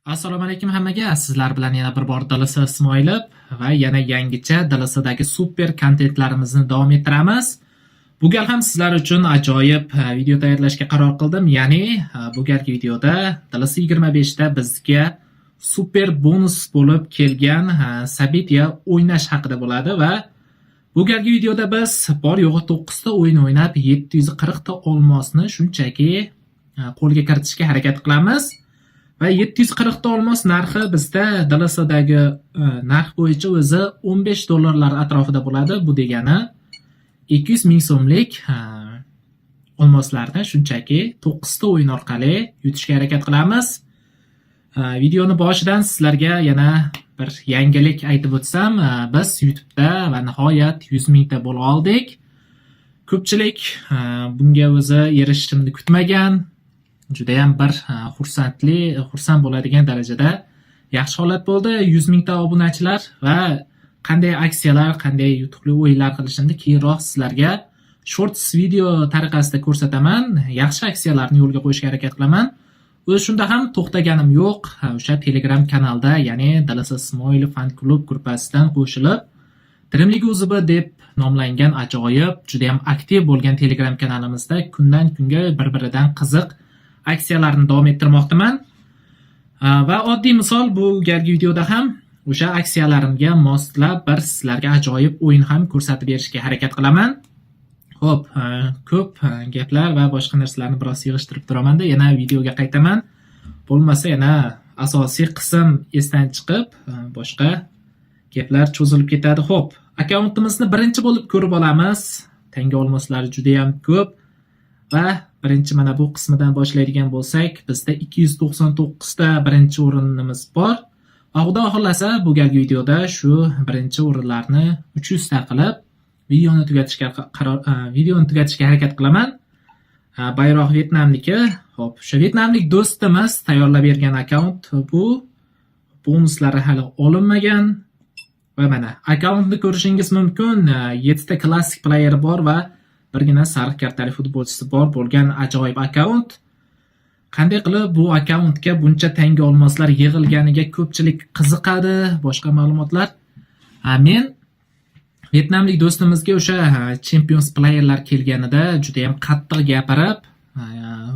Assalomu alaykum hammaga. Sizlar bilan yana bir bor DLS Ismoilov va yana yangicha DLSdagi super kontentlarimizni davom ettiramiz. Bu gal ham sizlar uchun ajoyib video tayyorlashga qaror qildim. Ya'ni bu galgi videoda DLS 25 da bizga super bonus bo'lib kelgan события o'ynash haqida bo'ladi va bu galgi videoda biz bor yo'g'i 9 ta o'yin o'ynab, 740 ta olmosni shunchaki qo'lga kiritishga harakat qilamiz. Va 740 ta olmos narxi bizda DLSdagi narx bo'yicha o'zi 15 dollarlar atrofida bo'ladi. Bu degani 200 ming so'mlik olmoslarni shunchaki 9 ta o'yin orqali yutishga harakat qilamiz. Videoni boshidan sizlarga yana bir yangilik aytib o'tsam, biz YouTube'da va nihoyat 100 mingta bo'la oldik. Ko'pchilik bunga o'zi erishishimni kutmagan. Judayam bir xursand bo'ladigan darajada yaxshi holat bo'ldi. 100 mingta obunachilar va qanday aksiyalar, qanday yutuqli o'yinlar qilishimni keyinroq sizlarga shorts video tariqasida ko'rsataman. Yaxshi aksiyalarni yo'lga qo'yishga harakat qilaman. O'zi shunda ham to'xtaganim yo'q. O'sha Telegram kanalda, ya'ni DLS Ismoilov fan klub gruppasidan qo'shilib, Dream League UZB deb nomlangan ajoyib, judayam aktiv bo'lgan Telegram kanalimizda kundan kunga bir-biridan qiziq aksiyalarni davom ettirmoqdaman. Va oddiy misol, bu galgi videoda ham o'sha aksiyalarimga moslab bir sizlarga ajoyib o'yin ham ko'rsatib berishga harakat qilaman. Xo'p, ko'p gaplar va boshqa narsalarni biroz yig'ishtirib turamanda, yana videoga qaytaman. Bo'lmasa yana asosiy qism esdan chiqib, boshqa gaplar cho'zilib ketadi. Xo'p, akkauntimizni birinchi bo'lib ko'rib olamiz. Tanga olmoslari juda ham ko'p va birinchi mana bu qismidan boshlaydigan bo'lsak, bizda 299 ta birinchi o'rinimiz bor. Va Xudo xohlasa, bu galgi videoda shu birinchi o'rinlarni 300 ta qilib, videoni tugatishga harakat qilaman. Bayroq Vyetnamniki. Xo'p, o'sha vyetnamlik do'stimiz tayyorlab bergan akkaunt bu. Bonuslari hali olinmagan. Va mana akkauntni ko'rishingiz mumkin. 7 ta klassik playeri bor va birgina sariq kartali futbolchisi bor bo'lgan ajoyib akkaunt. Qanday qilib bu akkauntga buncha tanga olmoslar yig'ilganiga ko'pchilik qiziqadi, boshqa ma'lumotlar. Men vyetnamlik do'stimizga o'sha Champions playerlar kelganida juda ham qattiq gapirib,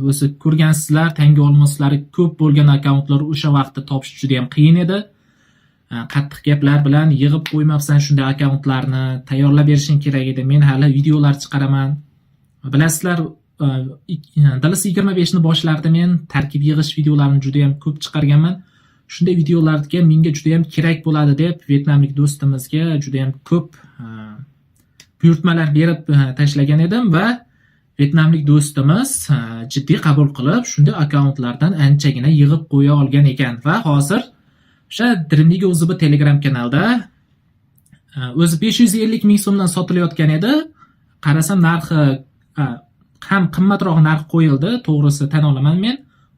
o'zi ko'rgansizlar, tanga olmoslari ko'p bo'lgan akkauntlar o'sha vaqtda topish juda ham qiyin edi. Qattiq gaplar bilan yig'ib qo'ymabsan, shunday akkauntlarni tayyorlab berishing kerak edi. Men hali videolar chiqaraman. Bilasizlar, DLS 25 ni boshlarida men tarkib yig'ish videolarini juda ham ko'p chiqarganman. Shunday videolarga menga juda ham kerak bo'ladi deb vyetnamlik do'stimizga juda ham ko'p buyurtmalar berib tashlagan edim va vyetnamlik do'stimiz jiddiy qabul qilib, shunday akkauntlardan anchagina yig'ib qo'ya olgan ekan va hozir o'sha Dream League UZB Telegram kanalda o'zi 550 ming so'mdan sotilayotgan edi. Qarasam, narxi ham qimmatroq narx qo'yildi, to'g'risi tan olaman men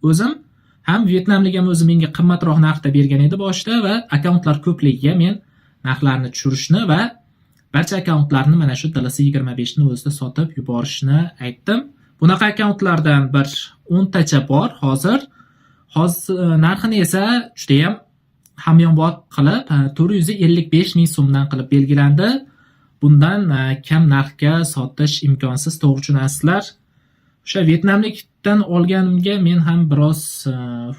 o'zim ham, vyetnamlik ham o'zi menga qimmatroq narxda bergan edi boshida va akkauntlar ko'pligiga men narxlarni tushirishni va barcha akkauntlarni mana shu DLS 25 ni o'zida sotib yuborishni aytdim. Bunaqa akkauntlardan bir 10 tacha bor hozir. Hozir narxini esa judayam hamyonbop qilib, 455 ming so'mdan qilib belgilandi. Bundan kam narxga sotish imkonsiz, to'g'ri tushunasizlar. O'sha vyetnamlikdan olganimga men ham biroz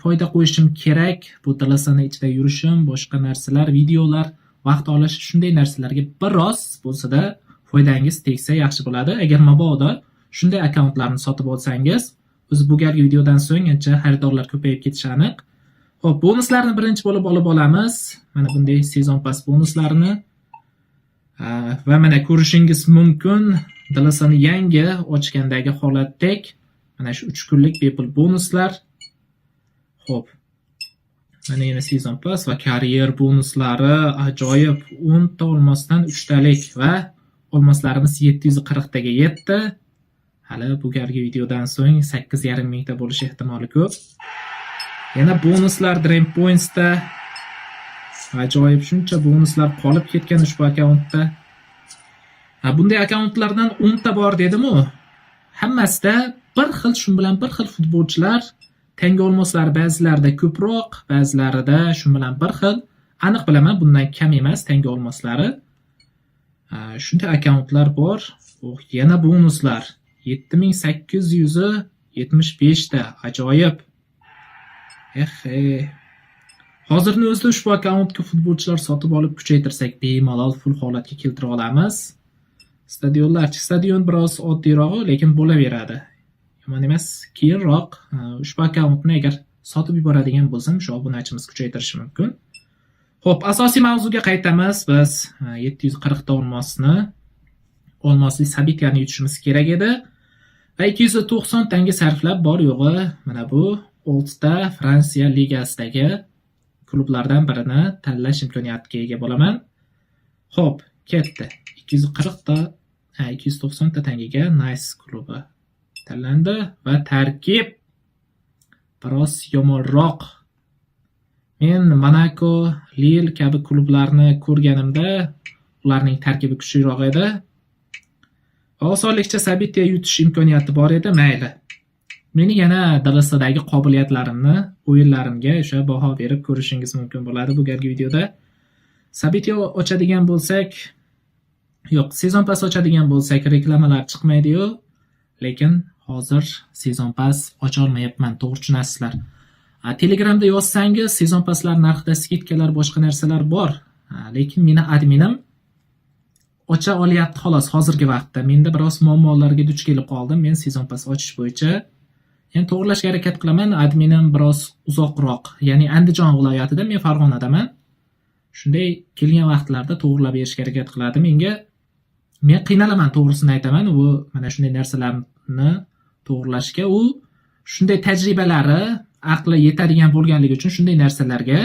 foyda qo'yishim kerak. Bu DLSni ichida yurishim, boshqa narsalar, videolar, vaqt olish, shunday narsalarga biroz bo'lsa-da foydangiz tegsa yaxshi bo'ladi. Agar mabodo shunday akkauntlarni sotib olsangiz, o'zi bu galgi videodan so'ng ancha xaridorlar ko'payib ketishi aniq. Xo'p, bonuslarni birinchi bo'lib olib olamiz. Mana bunday season pass bonuslarini. Va mana ko'rishingiz mumkin, DLSni yangi ochgandagi holatdek mana shu 3 kunlik bepul bonuslar. Xo'p. Mana yana season pass va карьер bonuslari ajoyib, 10 ta olmosdan 3 talik va olmoslarimiz 740 taga yetdi. Hali bu galgi videodan so'ng 8,5 mingta bo'lishi ehtimoli ko'p. Yana bonuslar Dream Points'da ajoyib, shuncha bonuslar qolib ketgan ushbu akkauntda. Ha, bunday akkauntlardan 10 ta bor dedim-u. Hammasida bir xil, shu bilan bir xil futbolchilar. Tanga olmoslar ba'zilarida ko'proq, ba'zilarida shu bilan bir xil. Aniq bilaman, bundan kam emas tanga olmoslari. Shunday akkauntlar bor. Oh, yana bonuslar. 7875 ta. Ajoyib. Eh. Hozirni o'zida ushbu akkauntga futbolchilar sotib olib kuchaytirsak, bemalol full holatga keltira olamiz. Stadionlar, stadion biroz oddiyrog'i, lekin bo'laveradi. Yomon emas. Keyinroq ushbu akkauntni agar sotib yuboradigan bo'lsam, shu obunachimiz kuchaytirishi mumkin. Xo'p, asosiy mavzuga qaytamiz. Biz 740 ta olmosni, olmosli события ni yutishimiz kerak edi. Va 290 tanga sarflab bor yo'g'i mana bu 6 ta Fransiya ligasidagi klublardan birini tanlash imkoniyatiga ega bo'laman. Xo'p, ketdi. 240 ta, 290 ta tangaga Nice klubi tanlandi va tarkib biroz yomonroq. Men Monaco, Lille kabi klublarni ko'rganimda ularning tarkibi kuchliroq edi. Va osonlikcha события yutish imkoniyati bor edi, mayli. Meni yana DLSdagi qobiliyatlarimni o'yinlarimga o'sha baho berib ko'rishingiz mumkin bo'ladi bu galgi videoda. События ochadigan bo'lsak, yo'q, season pass ochadigan bo'lsak reklamalar chiqmaydi-yu, lekin hozir season pass ocha olmayapman, to'g'ri tushunasizlar. Telegramda yozsangiz season passlar narxida скидка lar, boshqa narsalar bor. Lekin meni adminim ocha olyapti xolos hozirgi vaqtda. Menda biroz muammolarga duch kelib qoldim. Men season pass ochish bo'yicha endi to'g'rilashga harakat qilaman. Adminim biroz uzoqroq, ya'ni Andijon viloyatida, men Farg'onadaman. Shunday kelgan vaqtlarda to'g'rilab berishga harakat qiladi menga. Men qiynalaman, to'g'risini aytaman. U mana shunday narsalarni to'g'rilashga u shunday tajribalari, aqli yetadigan bo'lganligi uchun shunday narsalarga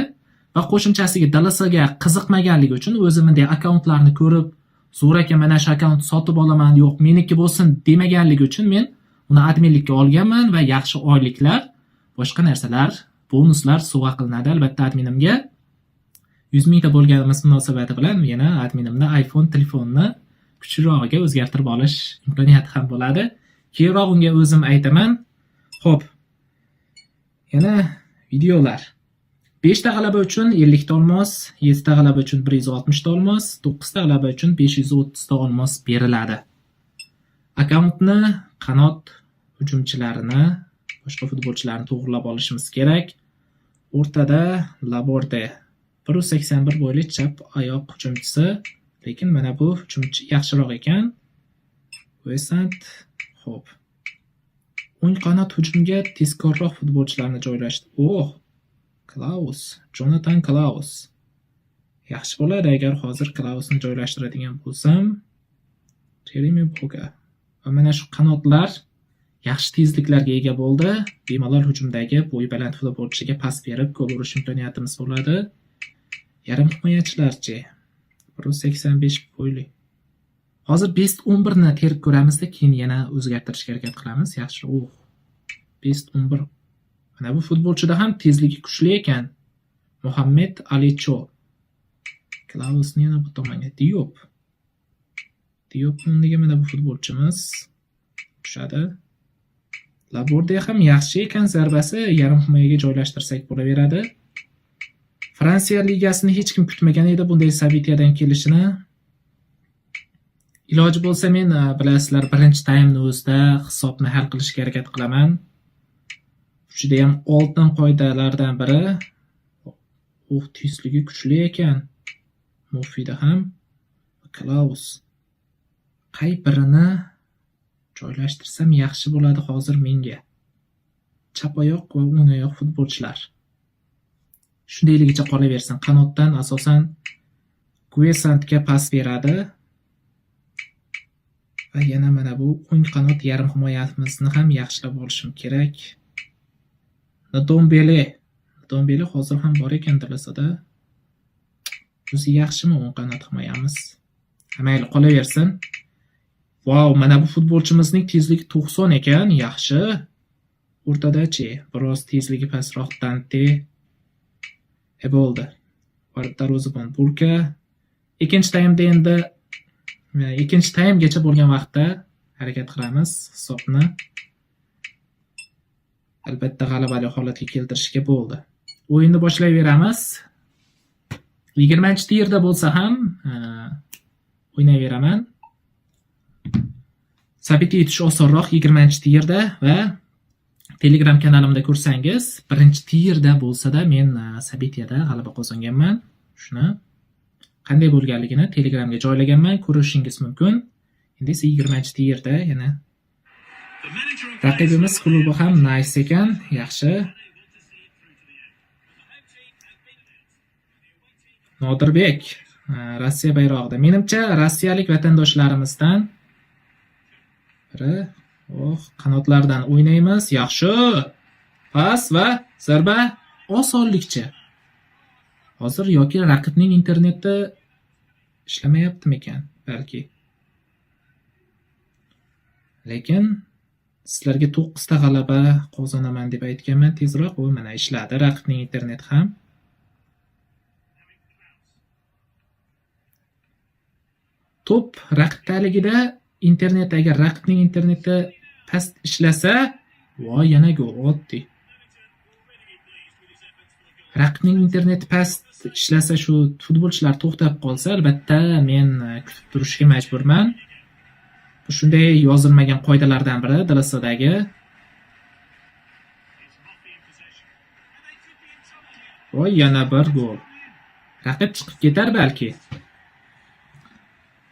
va qo'shimchasiga DLSga qiziqmaganligi uchun o'zi bunday akkauntlarni ko'rib, zo'r ekan, mana shu akkauntni sotib olaman, yo'q, meniki bo'lsin demaganligi uchun men uni adminlikka olganman va yaxshi oyliklar, boshqa narsalar, bonuslar sovg'a qilinadi albatta adminimga. 100 mingta bo'lganimiz munosabati bilan yana adminimni iPhone telefonni kuchlirog'iga o'zgartirib olish imkoniyati ham bo'ladi. Keyinroq unga o'zim aytaman. Xo'p. Yana videolar. 5 ta g'alaba uchun 50 ta olmos, 7 ta g'alaba uchun 160 ta olmos, 9 ta g'alaba uchun 530 ta olmos beriladi. Akkauntni qanot hujumchilarini, boshqa futbolchilarni to'g'rilab olishimiz kerak. O'rtada Laborde 1.81 bo'yli chap oyoq hujumchisi, lekin mana bu hujumchi yaxshiroq ekan. Vesant, xo'p. O'ng qanot hujumga tezkorroq futbolchilarni joylashdi. Oh! Klaus, Jonathan Klaus. Yaxshi bo'ladi agar hozir Klausni joylashtiradigan bo'lsam. Jeremy Boga. Va mana shu qanotlar yaxshi tezliklarga ega bo'ldi. Bemalol hujumdagi bo'yi baland futbolchiga pas berib gol urish imkoniyatimiz bo'ladi. Yarim himoyachilarchi 1.85 bo'yli. Hozir best 11 ni terib ko'ramizda, keyin yana o'zgartirishga harakat qilamiz. Yaxshi. Oh. Best 11. Mana bu futbolchida ham tezligi kuchli ekan. Muhammad Alicho. Klausni yana bu tomonga Diop. Diop o'rniga mana bu futbolchimiz tushadi. Laborde ham yaxshi ekan zarbasi, yarim himoyaga joylashtirsak bo'laveradi. Fransiya ligasini hech kim kutmagan edi bunday события dan kelishini. Iloji bo'lsa men bilasizlar, birinchi taymni o'zida hisobni hal qilishga harakat qilaman. Judayam oltin qoidalardan biri. Uh, tezligi kuchli ekan. Mufida ham Klaus. Qay birini joylashtirsam yaxshi bo'ladi hozir menga? Chap oyoq va o'ng oyoq futbolchilar. Shundayligicha qolaversin. Qanotdan asosan Guesantga pas beradi. Va yana mana bu o'ng qanot yarim himoyamizni ham yaxshilab olishim kerak. Ndombele. Ndombele hozir ham bor ekan DLSda. O'zi yaxshimi o'ng qanot himoyamiz? Mayli, qolaversin. Vau, mana bu futbolchimizning tezligi 90 ekan, yaxshi. O'rtadachi, biroz tezligi pastroq Dante. E bo'ldi. Darvozabon Bulka. Ikkinchi taymda endi ikkinchi taymgacha bo'lgan vaqtda harakat qilamiz hisobni. Albatta g'alabali holatga keltirishga bo'ldi. O'yinni boshlayveramiz. 20-tierda bo'lsa ham o'ynayveraman. Sabit yetish osonroq 20-tierda va Telegram kanalimda ko'rsangiz, 1-tierda bo'lsa-da men Sabitiyada g'alaba qozonganman. Shuni qanday bo'lganligini Telegramga joylaganman, ko'rishingiz mumkin. Endi esa 20-tierda yana raqibimiz klubi ham nice ekan, yaxshi. Nodirbek, Rossiya bayrog'ida. Menimcha, rossiyalik vatandoshlarimizdan biri. Oh, qanotlardan o'ynaymiz. Yaxshi. Pas va zarba osonlikcha. Hozir yoki raqibning interneti ishlamayaptimikan, balki. Lekin sizlarga 9 ta g'alaba qozonaman deb aytganman tezroq. U mana ishladi raqibning interneti ham. To'p raqibdaligida internet, agar raqibning interneti past ishlasa, voy, yana gol, oddiy. Raqibning interneti past ishlasa, shu futbolchilar to'xtab qolsa, albatta men kutib turishga majburman. Bu shunday yozilmagan qoidalardan biri DLSdagi. Voy, yana bir gol. Raqib chiqib ketar balki.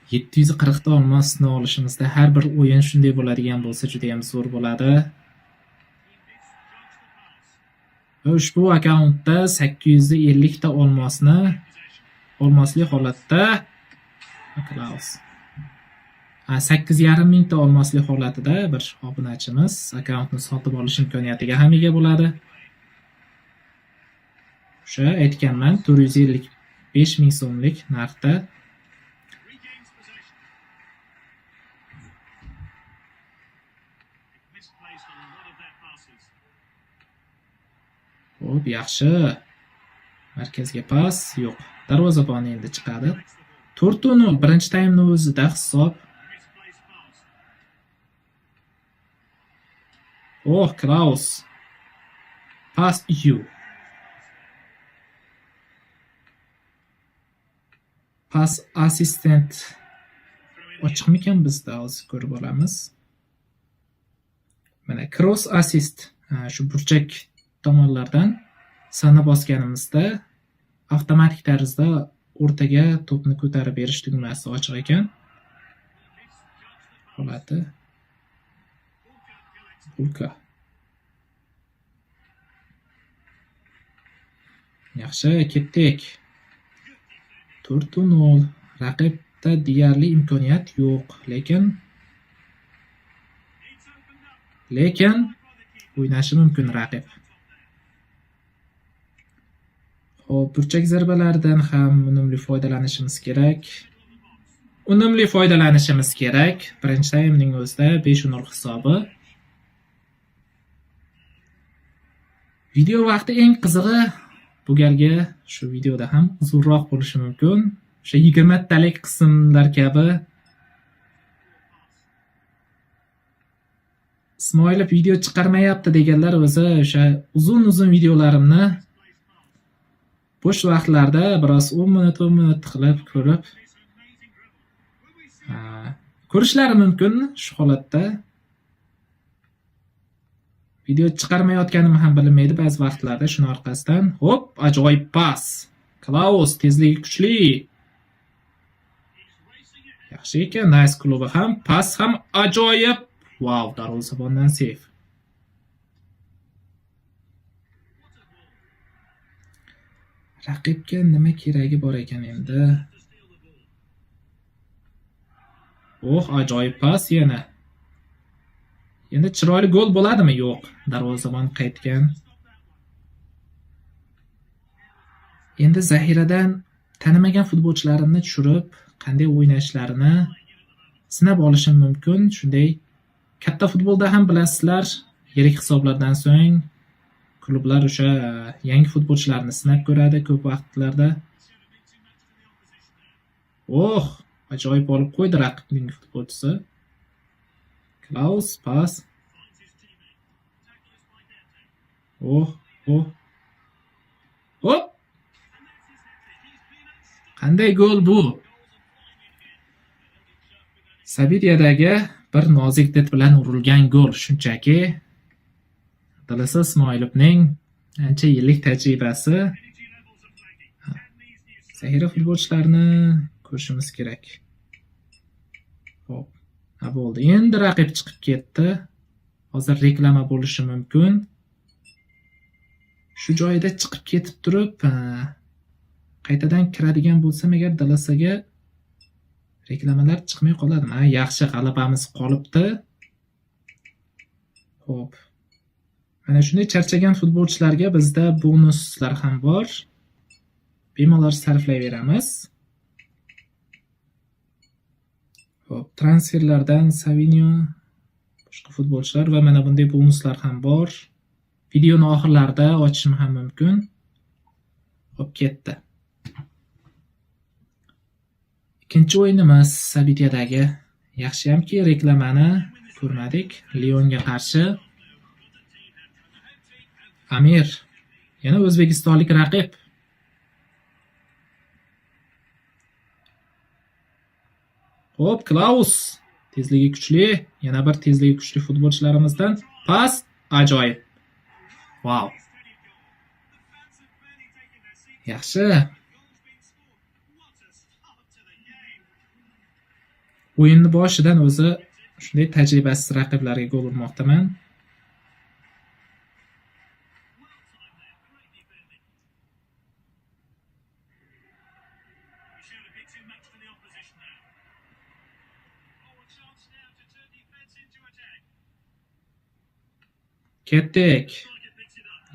740 ta olmosni olishimizda har bir o'yin shunday bo'ladigan bo'lsa juda ham zo'r bo'ladi. Va ushbu akkauntda 850 ta olmosni olmosli holatda Klaus. 8,5 mingta olmosli holatida bir obunachimiz akkauntni sotib olish imkoniyatiga ham ega bo'ladi. O'sha aytganman, 455 ming so'mlik narxda. Xo'p, yaxshi. Markazga pas yo'q. Darvozabon endi chiqadi. 4-0 birinchi taymning o'zida hisob. Oh, Klaus. Pas yu. Pas assistent ochiqmikan bizda, hozir ko'rib olamiz. Mana cross assist, shu burchak tomonlardan sana bosganimizda avtomatik tarzda o'rtaga to'pni ko'tarib berish tugmasi ochiq ekan. Holati. Ulka. Yaxshi, ketdik. 4-0. Raqibda deyarli imkoniyat yo'q, lekin o'ynashi mumkin raqib. Xo'p, burchak zarbalaridan ham unumli foydalanishimiz kerak. Unumli foydalanishimiz kerak. Birinchi taymning o'zida 5-0 hisobi. Video vaqti eng qizig'i bu galgi shu videoda ham uzunroq bo'lishi mumkin. O'sha 20 talik qismlar kabi Ismoilov video chiqarmayapti deganlar o'zi o'sha uzun-uzun videolarimni bo'sh vaqtlarda biroz 10 minut 10 minut qilib ko'rib, ko'rishlari mumkin shu holatda. Video chiqarmayotganim ham bilinmaydi ba'zi vaqtlarda shuni orqasidan. Hop, ajoyib pas. Klaus tezligi kuchli. Yaxshi ekan, Nice klubi ham, pas ham ajoyib. Wow, darvozabondan seyf. Raqibga nima keragi bor ekan endi? Oh, ajoyib pas yana. Endi chiroyli gol bo'ladimi? Yo'q. Darvozabon qaytgan. Endi zaxiradan tanimagan futbolchilarimni tushirib, qanday o'ynashlarini sinab olishim mumkin. Shunday katta futbolda ham bilasizlar, yirik hisoblardan so'ng klublar o'sha yangi futbolchilarni sinab ko'radi ko'p vaqtlarda. Oh, ajoyib olib qo'ydi raqibning futbolchisi. Klaus pas. Oh, oh. Hop! Qanday gol bu? Sabiriyadagi bir nozik did bilan urilgan gol shunchaki. DLS Ismoilovning ancha yillik tajribasi. Zaxira futbolchilarni ko'rishimiz kerak. Xo'p, ha bo'ldi. Endi raqib chiqib ketdi. Hozir reklama bo'lishi mumkin. Shu joyida chiqib ketib turib, qaytadan kiradigan bo'lsam agar DLSga reklamalar chiqmay qoladi. Ha, yaxshi, g'alabamiz qolibdi. Xo'p. Mana shunday charchagan futbolchilarga bizda bonuslar ham bor. Bemalol sarflayveramiz. Xo'p, transferlardan Savinho, boshqa futbolchilar va mana bunday bonuslar ham bor. Videoni oxirlarida ochishim ham mumkin. Xo'p, ketdi. Ikkinchi o'yinimiz Sabitiyadagi. Yaxshiyamki reklamani ko'rmadik. Lyonga qarshi Amir, yana o'zbekistonlik raqib. Xo'p, Klaus tezligi kuchli, yana bir tezligi kuchli futbolchilarimizdan pas ajoyib. Vau. Yaxshi. O'yinni boshidan o'zi shunday tajribasiz raqiblarga gol urmoqdaman. Ketdik.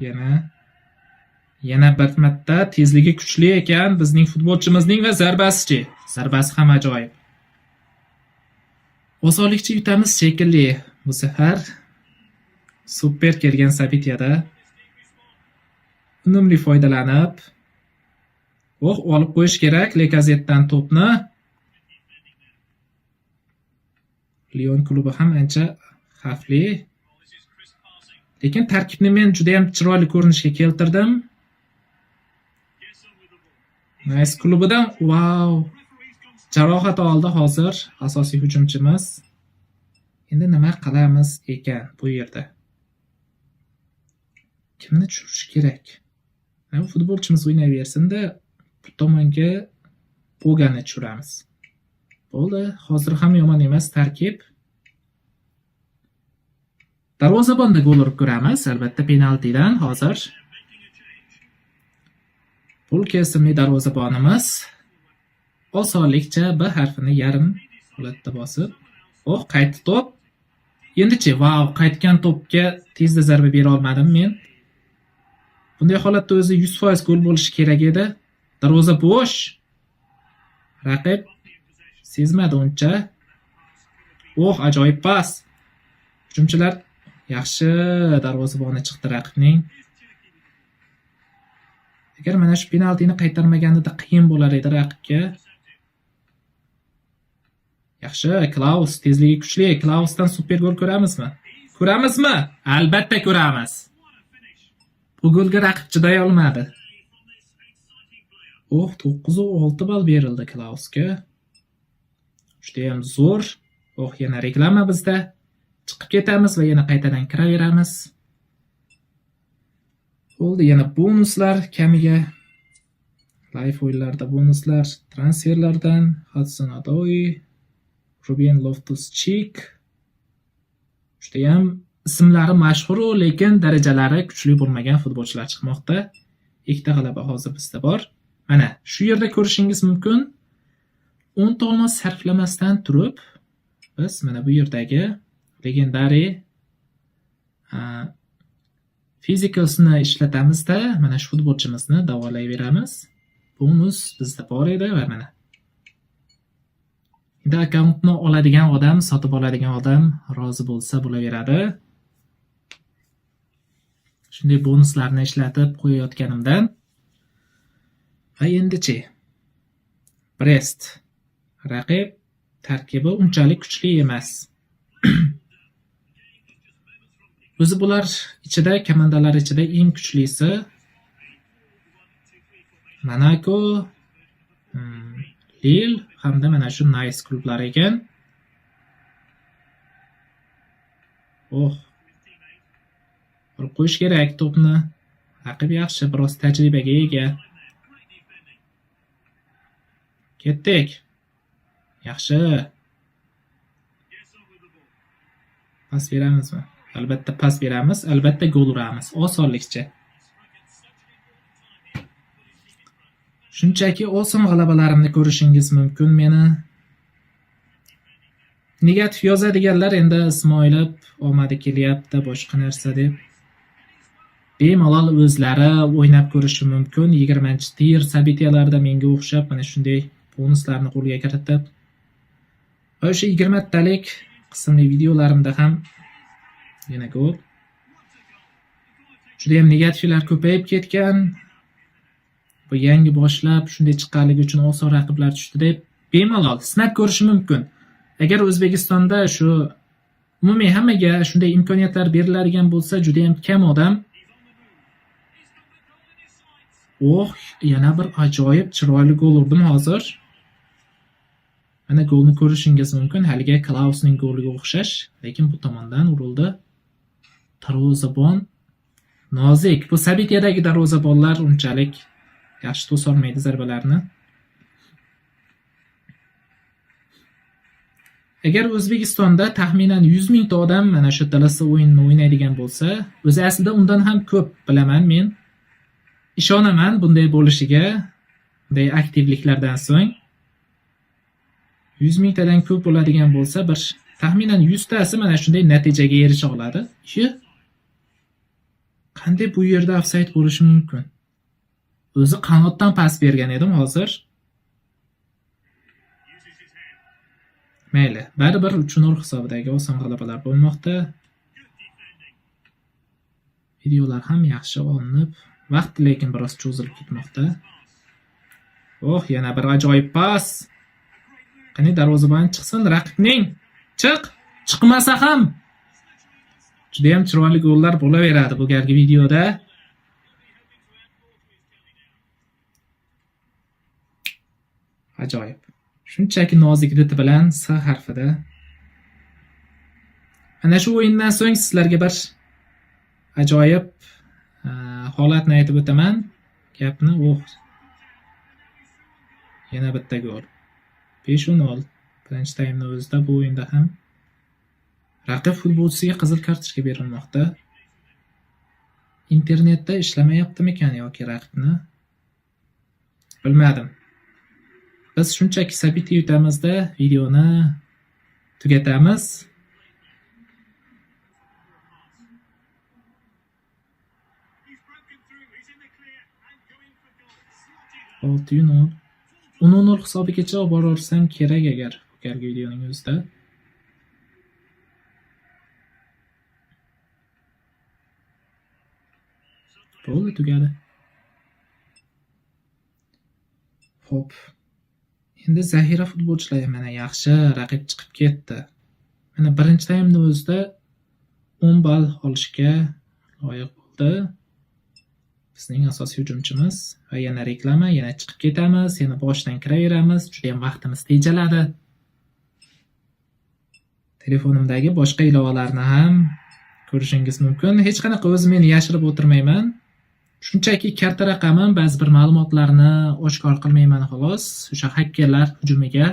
Yana bir marta tezligi kuchli ekan bizning futbolchimizning va zarbasichi. Zarbasi ham ajoyib. Osonlikcha yutamiz shekilli. Bu safar super kelgan Sabitiyada unumli foydalanib, o'q olib qo'yish kerak Lekazetdan to'pni. Lyon klubi ham ancha xavfli. Lekin tarkibni men juda ham chiroyli ko'rinishga keltirdim. Nice klubidan wow! Jarohat oldi hozir asosiy hujumchimiz. Endi nima qilamiz ekan bu yerda? Kimni tushirish kerak? Mana futbolchimiz o'ynayversin-da, bu tomonga Pogani tushiramiz. Bo'ldi, hozir ham yomon emas tarkib. Darvozabonda gol urib ko'ramiz, albatta penaltidan hozir. Pul kesimli darvozabonimiz osonlikcha B harfini yarim holatda bosib, oh, qaytdi to'p. Endichi, vau, qaytgan to'pga tezda zarba bera olmadim men. Bunday holatda o'zi 100% gol bo'lishi kerak edi. Darvoza bo'sh. Raqib sezmadi uncha. Oh, ajoyib pas. Hujumchilar yaxshi, darvozaboni chiqdi raqibning. Agar mana shu penaltini qaytarmaganida qiyin bo'lar edi raqibga. Yaxshi, Klaus tezligi kuchli. Klausdan super gol ko'ramizmi? Ko'ramizmi? Albatta ko'ramiz. Bu golga raqib chiday olmadi. Oh, 9.6 ball berildi Klausga. Juda ham zo'r. Oh, yana reklama bizda. Chiqib ketamiz va yana qaytadan kiraveramiz. Bo'ldi, yana bonuslar kamiga. Live o'yinlarda bonuslar, transferlardan Hudson Odoi, Ruben Loftus-Cheek. Juda ham ismlari mashhur, lekin darajalari kuchli bo'lmagan futbolchilar chiqmoqda. Ikkita g'alaba hozir bizda bor. Mana shu yerda ko'rishingiz mumkin. 10 ta olmos sarflamasdan turib, biz mana bu yerdagi legendariy fizikasini ishlatamizda, mana shu futbolchimizni davolayveramiz. Bonus bizda bor edi va mana. Endi akkauntni oladigan odam, sotib oladigan odam rozi bo'lsa bo'laveradi. Shunday bonuslarni ishlatib qo'yayotganimdan. Va endichi Brest raqib tarkibi unchalik kuchli emas. O'zi bular ichida, komandalar ichida eng kuchlisi Monaco, Lille hamda mana shu Nice klublari ekan. Oh. Urib qo'yish kerak to'pni. Raqib yaxshi, biroz tajribaga ega. Ketdik. Yaxshi. Pas beramizmi? Albatta pas beramiz, albatta gol uramiz. Osonlikcha. Shunchaki oson g'alabalarimni ko'rishingiz mumkin meni. Negativ yozadiganlar endi Ismoilov omadi kelyapti, boshqa narsa deb bemalol o'zlari o'ynab ko'rishi mumkin. 20-tier событияларда menga o'xshab mana shunday bonuslarni qo'lga kiritib va o'sha 20 talik qismli videolarimda ham yana gol. Juda ham negativlar ko'payib ketgan. Bu yangi boshlab shunday chiqqanligi uchun oson raqiblar tushdi deb bemalol sinab ko'rishi mumkin. Agar O'zbekistonda shu umumiy hammaga shunday imkoniyatlar beriladigan bo'lsa, juda ham kam odam. Oh, yana bir ajoyib chiroyli gol urdim hozir. Mana golni ko'rishingiz mumkin. Haligi Klausning goliga o'xshash, lekin bu tomondan urildi. Darvozabon nozik. Bu Sabitiyadagi darvozabonlar unchalik yaxshi to'solmaydi zarbalarni. Agar O'zbekistonda taxminan 100 mingta odam mana shu DLC o'yinini o'ynaydigan bo'lsa, o'zi aslida undan ham ko'p bilaman men. Ishonaman bunday bo'lishiga, bunday aktivliklardan so'ng 100 mingtadan ko'p bo'ladigan bo'lsa, bir taxminan 100 tasi mana shunday natijaga erisha oladi. Ishi qanday bu yerda ofsayd bo'lishi mumkin? O'zi qanotdan pas bergan edim hozir. Mayli, baribir 3-0 hisobidagi oson g'alabalar bo'lmoqda. Videolar ham yaxshi olinib, vaqt lekin biroz cho'zilib ketmoqda. Oh, yana bir ajoyib pas. Qani darvozabon chiqsin raqibning. Chiq! Chiqmasa ham juda ham chiroyli gollar bo'laveradi bu galgi videoda. Ajoyib. Shunchaki nozik rit bilan S harfida. Ana shu o'yindan so'ng sizlarga bir ajoyib holatni aytib o'taman. Gapni oh. Yana bitta gol. 5-0. Birinchi taymni o'zida bu o'yinda ham raqib futbolchisiga qizil kartochka berilmoqda. Internetda ishlamayaptimikan yoki raqibni? Bilmadim. Biz shunchaki sabiti yutamizda videoni tugatamiz. 6-0. 10-0 hisobigacha olib boraversam kerak agar bu galgi videoning o'zida. Bo'ldi, tugadi. Xo'p. Endi zaxira futbolchilari mana yaxshi raqib chiqib ketdi. Mana birinchi taymni o'zida 10 ball olishga loyiq bo'ldi. Bizning asosiy hujumchimiz va yana reklama, yana chiqib ketamiz, yana boshidan kiraveramiz. Juda ham vaqtimiz tejaladi. Telefonimdagi boshqa ilovalarni ham ko'rishingiz mumkin. Hech qanaqa o'zim meni yashirib o'tirmayman. Shunchaki karta raqamim, ba'zi bir ma'lumotlarni oshkor qilmayman xolos. O'sha xakerlar hujumiga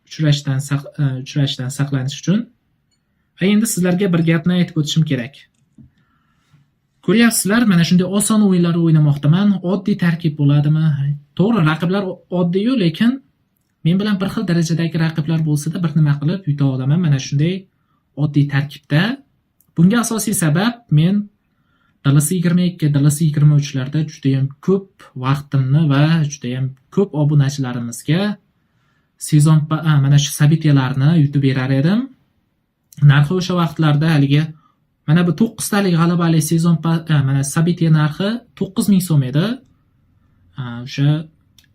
uchrashdan saqlanish uchun. Va endi sizlarga bir gapni aytib o'tishim kerak. Ko'ryapsizlar, mana shunday oson o'yinlar o'ynamoqdaman. Oddiy tarkib bo'ladimi? To'g'ri, raqiblar oddiy-yu, lekin men bilan bir xil darajadagi raqiblar bo'lsa-da bir nima qilib yuta olaman mana shunday oddiy tarkibda. Bunga asosiy sabab men DLC 22, DLC 23larda juda ham ko'p vaqtimni va juda ham ko'p obunachilarimizga sezon mana shu sabitiyalarni yutib berar edim. Narxi o'sha vaqtlarda haligi mana bu 9 talik g'alabali sezon mana sabitiya narxi 9000 so'm edi. O'sha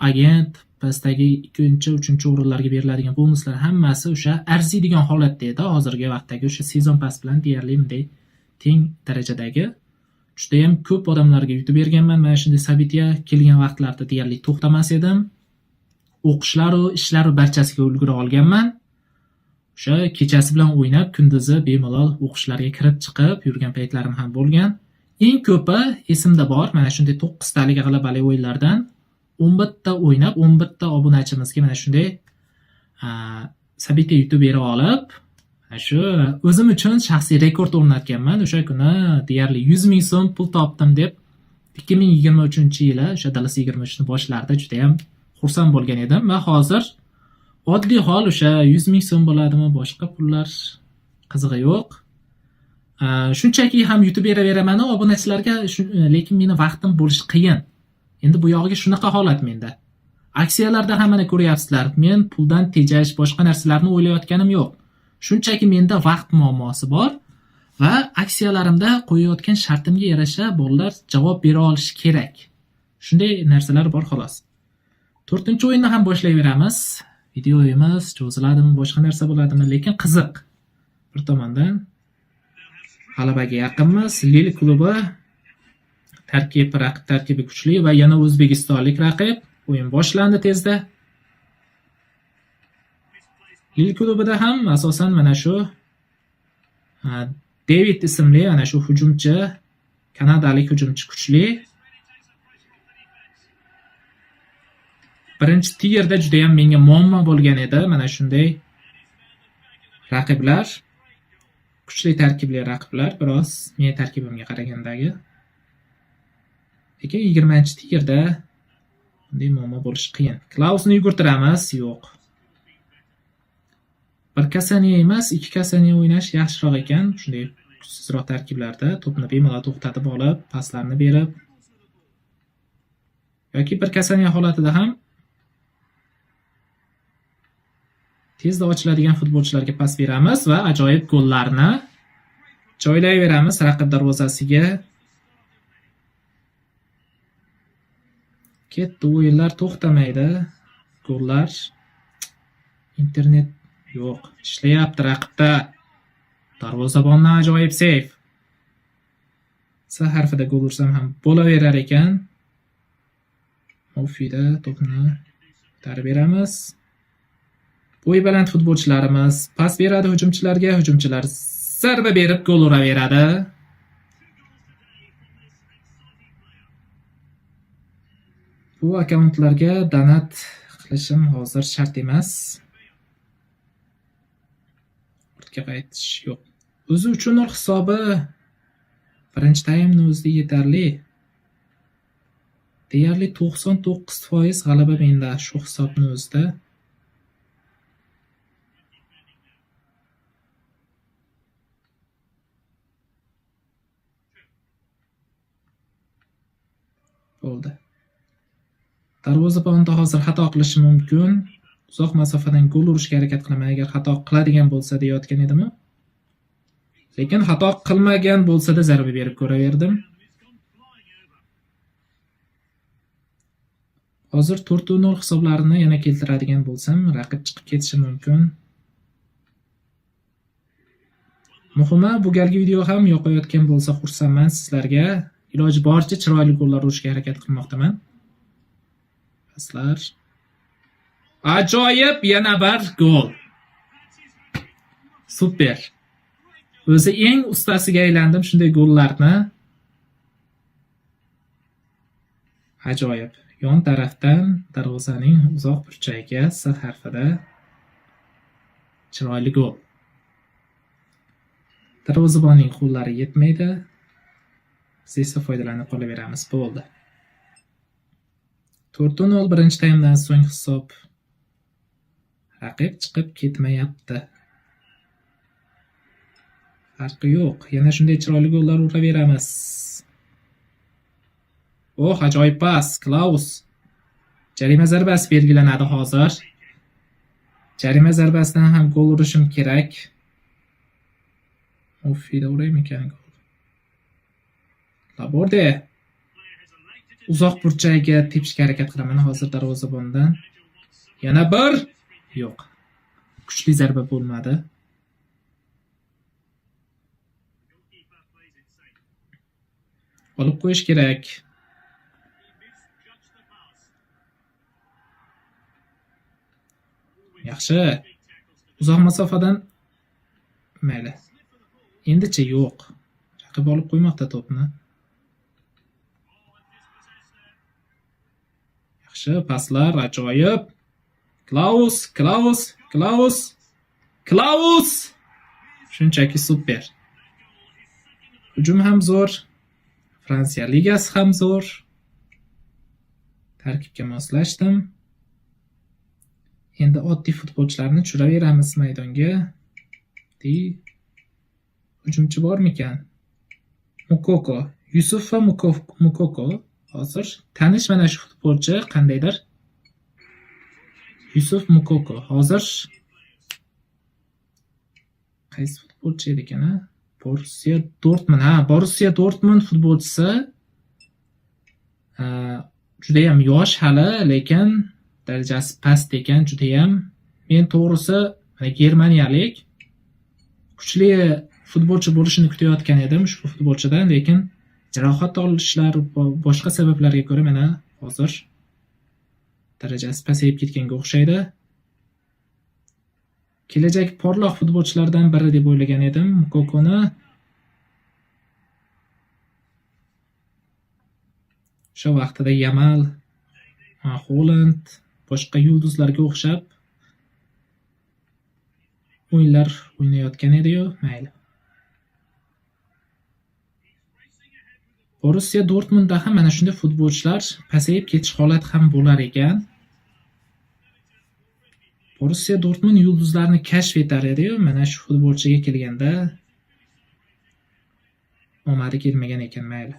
agent pastdagi 2-chi, 3-chi o'rinlarga beriladigan bonuslar hammasi o'sha arziydigan holatda edi. Hozirgi vaqtdagi o'sha sezon pas bilan deyarli bunday teng darajadagi. Judayam ko'p odamlarga yutib berganman. Mana shunday события kelgan vaqtlarda deyarli to'xtamas edim. O'qishlaru, ishlaru barchasiga ulgura olganman. O'sha kechasi bilan o'ynab, kunduzi bemalol o'qishlarga kirib chiqib yurgan paytlarim ham bo'lgan. Eng ko'pi esimda bor, mana shunday 9 talik g'alabali o'yinlardan 11 ta o'ynab, 11 ta obunachimizga mana shunday события yutib bera olib, mana shu o'zim uchun shaxsiy rekord o'rnatganman. O'sha kuni deyarli 100 ming so'm pul topdim deb 2023-yili o'sha DLS 23 ni boshlarida juda ham xursand bo'lgan edim va hozir oddiy hol o'sha 100 ming so'm bo'ladimi, boshqa pullar qizig'i yo'q. Shunchaki ham yutib beraveraman obunachilarga, lekin meni vaqtim bo'lishi qiyin. Endi bu yog'iga shunaqa holat menda. Aksiyalarda ham mana ko'ryapsizlar, men puldan tejash, boshqa narsalarni o'ylayotganim yo'q. Shunchaki menda vaqt muammosi bor va aksiyalarimda qo'yayotgan shartimga yarasha bolalar javob bera olishi kerak. Shunday narsalar bor xolos. 4-o'yinni ham boshlayveramiz. Videoyimiz cho'ziladimi, boshqa narsa bo'ladimi, lekin qiziq. Bir tomondan g'alabaga yaqinmiz. Lil klubi tarkib, raqib tarkibi kuchli va yana o'zbekistonlik raqib. O'yin boshlandi tezda. Lil klubida ham asosan mana shu David ismli ana shu hujumchi, kanadalik hujumchi kuchli. Birinchi tierda juda ham menga muammo bo'lgan edi mana shunday raqiblar, kuchli tarkibli raqiblar biroz men tarkibimga qaragandagi. Lekin 20-tierda bunday muammo bo'lishi qiyin. Klausni yugurtiramiz, yo'q. Bir kasani emas, ikki kasani o'ynash yaxshiroq ekan. Shunday kuchsizroq tarkiblarda to'pni bemalol to'xtatib olib, paslarni berib yoki bir kasani holatida ham tezda ochiladigan futbolchilarga pas beramiz va ajoyib gollarni joylayveramiz raqib darvozasiga. Ketdi, o'yinlar to'xtamaydi. Gollar, internet yo'q, ishlayapti raqibda. Darvozabondan ajoyib seyf. S harfida gol ursam ham bo'laverar ekan. Mufida to'pni ko'tarib beramiz. Bo'yi baland futbolchilarimiz pas beradi hujumchilarga, hujumchilar zarba berib gol uraveradi. Bu akkauntlarga donat qilishim hozir shart emas. Ortga qaytish yo'q. O'zi 3-0 hisobi birinchi taymni o'zida yetarli. Deyarli 99% g'alaba menda shu hisobni o'zida. Bo'ldi. Darvozabonda hozir xato qilishi mumkin. Uzoq masofadan gol urishga harakat qilaman agar xato qiladigan bo'lsa deyotgan edim-u. Lekin xato qilmagan bo'lsa-da zarba berib ko'raverdim. Hozir 4-0 hisoblarini yana keltiradigan bo'lsam, raqib chiqib ketishi mumkin. Muhimi, bu galgi video ham yoqayotgan bo'lsa xursandman sizlarga. Iloji boricha chiroyli gollar urishga harakat qilmoqdaman. Paslar. Ajoyib yana bir gol. Super. O'zi eng ustasiga aylandim shunday gollarni. Ajoyib. Yon tarafdan darvozaning uzoq burchagiga S harfida chiroyli gol. Darvozabonning qo'llari yetmaydi. Biz esa foydalanib qolaveramiz. Bo'ldi. 4-0 birinchi taymdan so'ng hisob. Raqib chiqib ketmayapti. Farqi yo'q. Yana shunday chiroyli gollar uraveramiz. Oh, ajoyib pas, Klaus. Jarima zarbasi belgilanadi hozir. Jarima zarbasidan ham gol urishim kerak. Mufida uraymikan gol? Laborde. Uzoq burchagiga tepishga harakat qilaman hozir darvozabondan. Yana bir. Yo'q. Kuchli zarba bo'lmadi. Olib qo'yish kerak. Yaxshi. Uzoq masofadan mayli. Endicha yo'q. Raqib olib qo'ymoqda to'pni. Yaxshi, paslar ajoyib. Klaus, Klaus, Klaus, Klaus! Shunchaki super. Hujum ham zo'r. Fransiya ligasi ham zo'r. Tarkibga moslashdim. Endi oddiy futbolchilarni tushiraveramiz maydonga. Hujumchi bormikan? Mukoko, Yusuf va Mukoko hozir tanish mana shu futbolchi qandaydir. Yusuf Mukoko hozir qaysi futbolchi edi ekan, a? Borussia Dortmund, ha, Borussia Dortmund futbolchisi. Juda ham yosh hali, lekin darajasi past ekan juda ham. Men to'g'risi mana germaniyalik kuchli futbolchi bo'lishini kutayotgan edim ushbu futbolchidan, lekin jarohat olishlar boshqa sabablarga ko'ra mana hozir darajasi pasayib ketganga o'xshaydi. Kelajak porloq futbolchilardan biri deb o'ylagan edim Mukokoni. O'sha vaqtida Yamal, Haaland, boshqa yulduzlarga o'xshab o'yinlar o'ynayotgan edi-yu, mayli. Borussia Dortmundda ham mana shunday futbolchilar pasayib ketish holati ham bo'lar ekan. Borussia Dortmund yulduzlarni kashf etar edi-yu, mana shu futbolchiga kelganda omadi kelmagan ekan, mayli.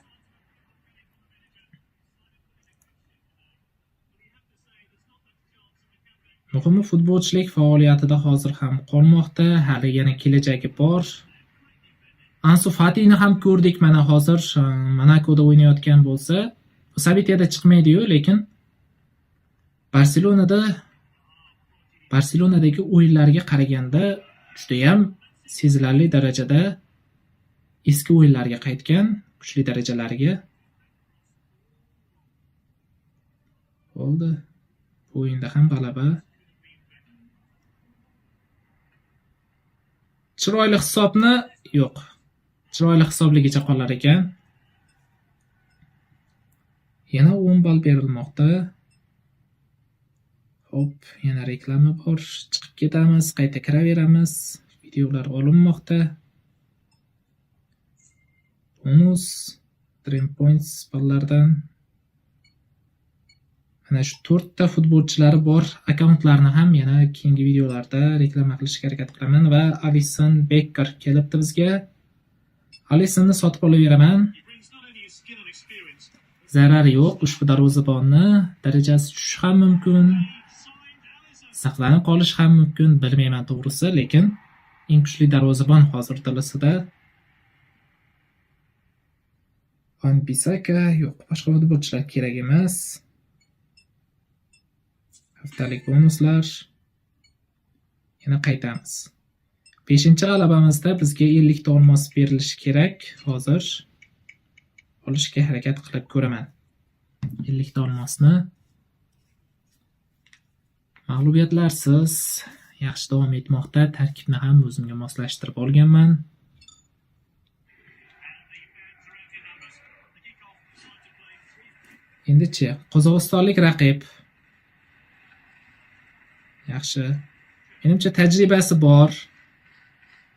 Muhimi futbolchilik faoliyatida hozir ham qolmoqda, hali yana kelajagi bor. Ansu Fatini ham ko'rdik mana hozir Monakoda o'ynayotgan bo'lsa, Sabitiyada chiqmaydi-yu, lekin Barselonadagi o'yinlarga qaraganda juda ham sezilarli darajada eski o'yinlarga qaytgan, kuchli darajalarga. Bo'ldi. Bu o'yinda ham g'alaba. Chiroyli hisobni yo'q. Chiroyli hisobligicha qolar ekan. Yana 10 ball berilmoqda. Hop, yana reklama bor. Chiqib ketamiz, qayta kiraveramiz. Videolar olinmoqda. Bonus, Dream Points ballardan. Mana shu 4 ta futbolchilari bor akkauntlarni ham yana keyingi videolarda reklama qilishga harakat qilaman va Alisson Becker kelibdi bizga. Alissonni sotib olaveraman. Zarari yo'q, ushbu darvozabonni darajasi tushishi ham mumkin, saqlanib qolishi ham mumkin, bilmayman to'g'risi, lekin eng kuchli darvozabon hozir tilisida. Van Bissaka yo'q, boshqa futbolchilar kerak emas. Haftalik bonuslar. Yana qaytamiz. 5-g'alabamizda bizga 50 ta olmos berilishi kerak. Hozir olishga harakat qilib ko'raman. 50 ta olmosni mag'lubiyatlarsiz yaxshi davom etmoqda. Tarkibni ham o'zimga moslashtirib olganman. Endichi Qozog'istonlik raqib. Yaxshi. Menimcha tajribasi bor.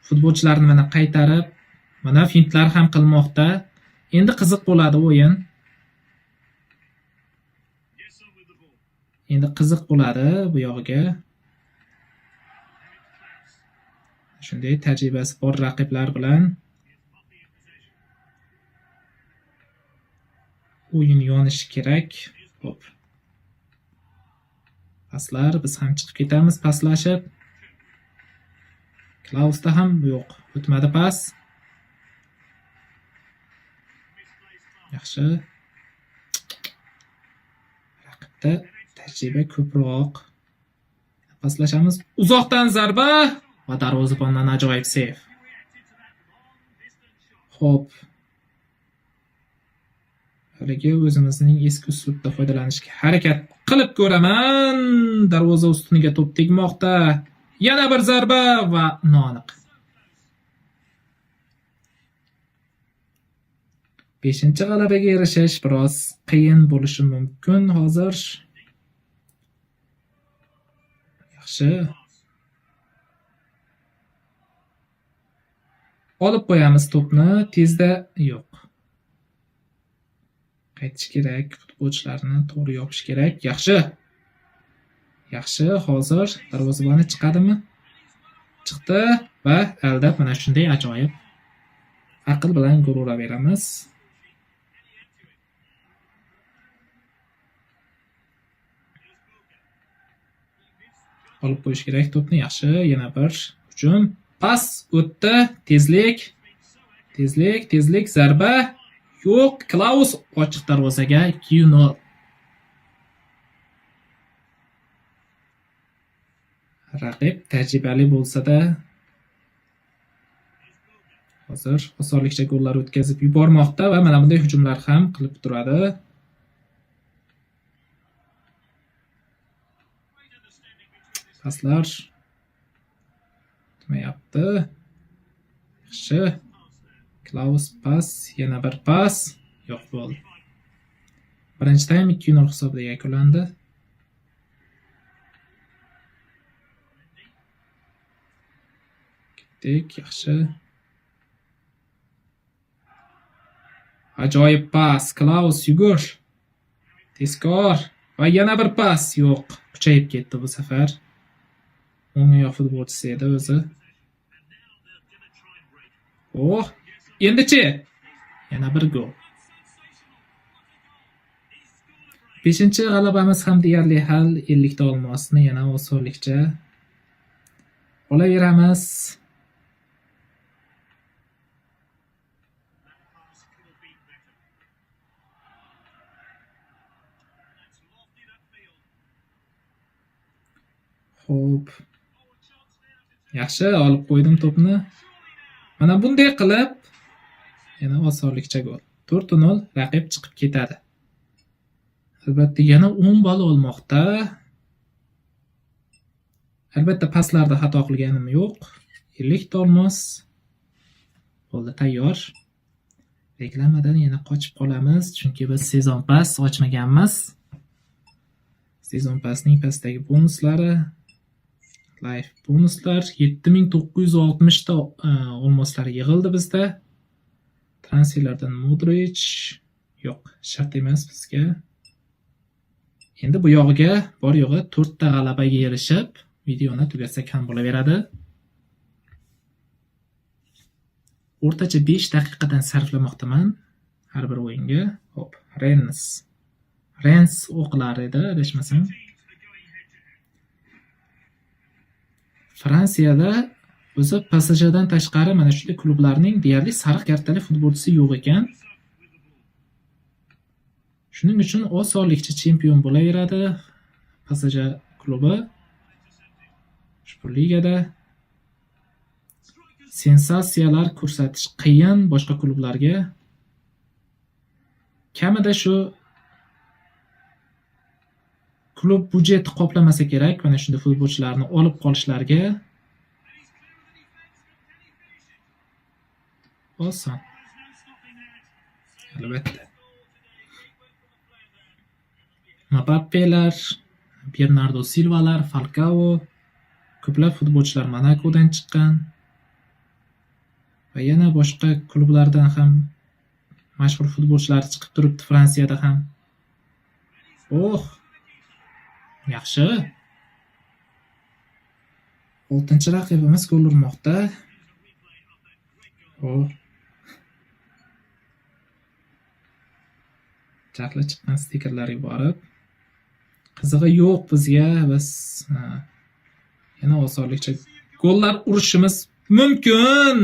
Futbolchilarni mana qaytarib, mana fintlar ham qilmoqda. Endi qiziq bo'ladi o'yin. Endi qiziq bo'ladi bu yog'iga. Shunday tajribasi bor raqiblar bilan o'yin yonishi kerak. Xo'p. Paslar, biz ham chiqib ketamiz paslashib. Klausda ham yo'q, o'tmadi pas. Yaxshi. Raqibda tajriba ko'proq. Paslashamiz. Uzoqdan zarba va darvozabondan ajoyib seyf. Xo'p. Haligi o'zimizning eski uslubda foydalanishga harakat qilib ko'raman. Darvoza ustuniga to'p tegmoqda. Yana bir zarba va noaniq. 5-g'alabaga erishish biroz qiyin bo'lishi mumkin hozir. Yaxshi. Olib qo'yamiz to'pni, tezda yo'q. Qaytish kerak, futbolchilarni to'g'ri yopish kerak. Yaxshi. Yaxshi, hozir darvozaboni chiqadimi? Chiqdi va aldab mana shunday ajoyib aql bilan gol uraveramiz. Olib qo'yish kerak to'pni. Yaxshi, yana bir hujum. Pas o'tdi, tezlik. Tezlik, tezlik, zarba. Yo'q, Klaus ochiq darvozaga 2-0. Raqib tajribali bo'lsa-da hozir osonlikcha gollar o'tkazib yubormoqda va mana bunday hujumlar ham qilib turadi. Paslar o'tmayapti. Yaxshi. Klaus pas, yana bir pas. Yo'q bo'ldi. Birinchi taym 2-0 hisobida yakunlandi. Ketdik, yaxshi. Ajoyib pas, Klaus yugur. Tezkor va yana bir pas. Yo'q, kuchayib ketdi bu safar. O'ng oyoq futbolchisi edi o'zi. Oh, endichi yana bir gol. 5-g'alabamiz ham deyarli hal. 50 ta olmosni yana osonlikcha olaveramiz. Xo'p. Yaxshi, olib qo'ydim to'pni. Mana bunday qilib yana osonlikcha gol. 4-0 raqib chiqib ketadi. Albatta yana 10 ball olmoqda. Albatta paslarda xato qilganim yo'q. 50 ta olmos bo'ldi, tayyor. Reklamadan yana qochib qolamiz, chunki biz sezon pas ochmaganmiz. Sezon pasning pastdagi bonuslari, live bonuslar 7960 ta olmoslar yig'ildi bizda. Transferlardan Modric yo'q, shart emas bizga. Endi bu yog'iga bor yo'g'i 4 ta g'alabaga erishib, videoni tugatsak ham bo'laveradi. O'rtacha 5 daqiqadan sarflamoqdaman har bir o'yinga. Hop, Rennes. Rennes o'qilar edi, adashmasam. Fransiyada o'zi PSJdan tashqari mana shunday klublarning deyarli sariq kartali futbolchisi yo'q ekan. Shuning uchun osonlikcha chempion bo'laveradi PSG klubi. Ushbu ligada sensatsiyalar ko'rsatish qiyin boshqa klublarga. Kamida shu klub byudjeti qoplamasa kerak mana shunday futbolchilarni olib qolishlariga. Oson. Albatta. Mbappelar, Bernardo Silvalar, Falcao, ko'plab futbolchilar Monakodan chiqqan va yana boshqa klublardan ham mashhur futbolchilar chiqib turibdi Fransiyada ham. Oh! Yaxshi. 6-raqibimiz gol urmoqda. Oh. Jahli chiqqan stikerlar yuborib. Qizig'i yo'q bizga, biz yana osonlikcha gollar urishimiz mumkin.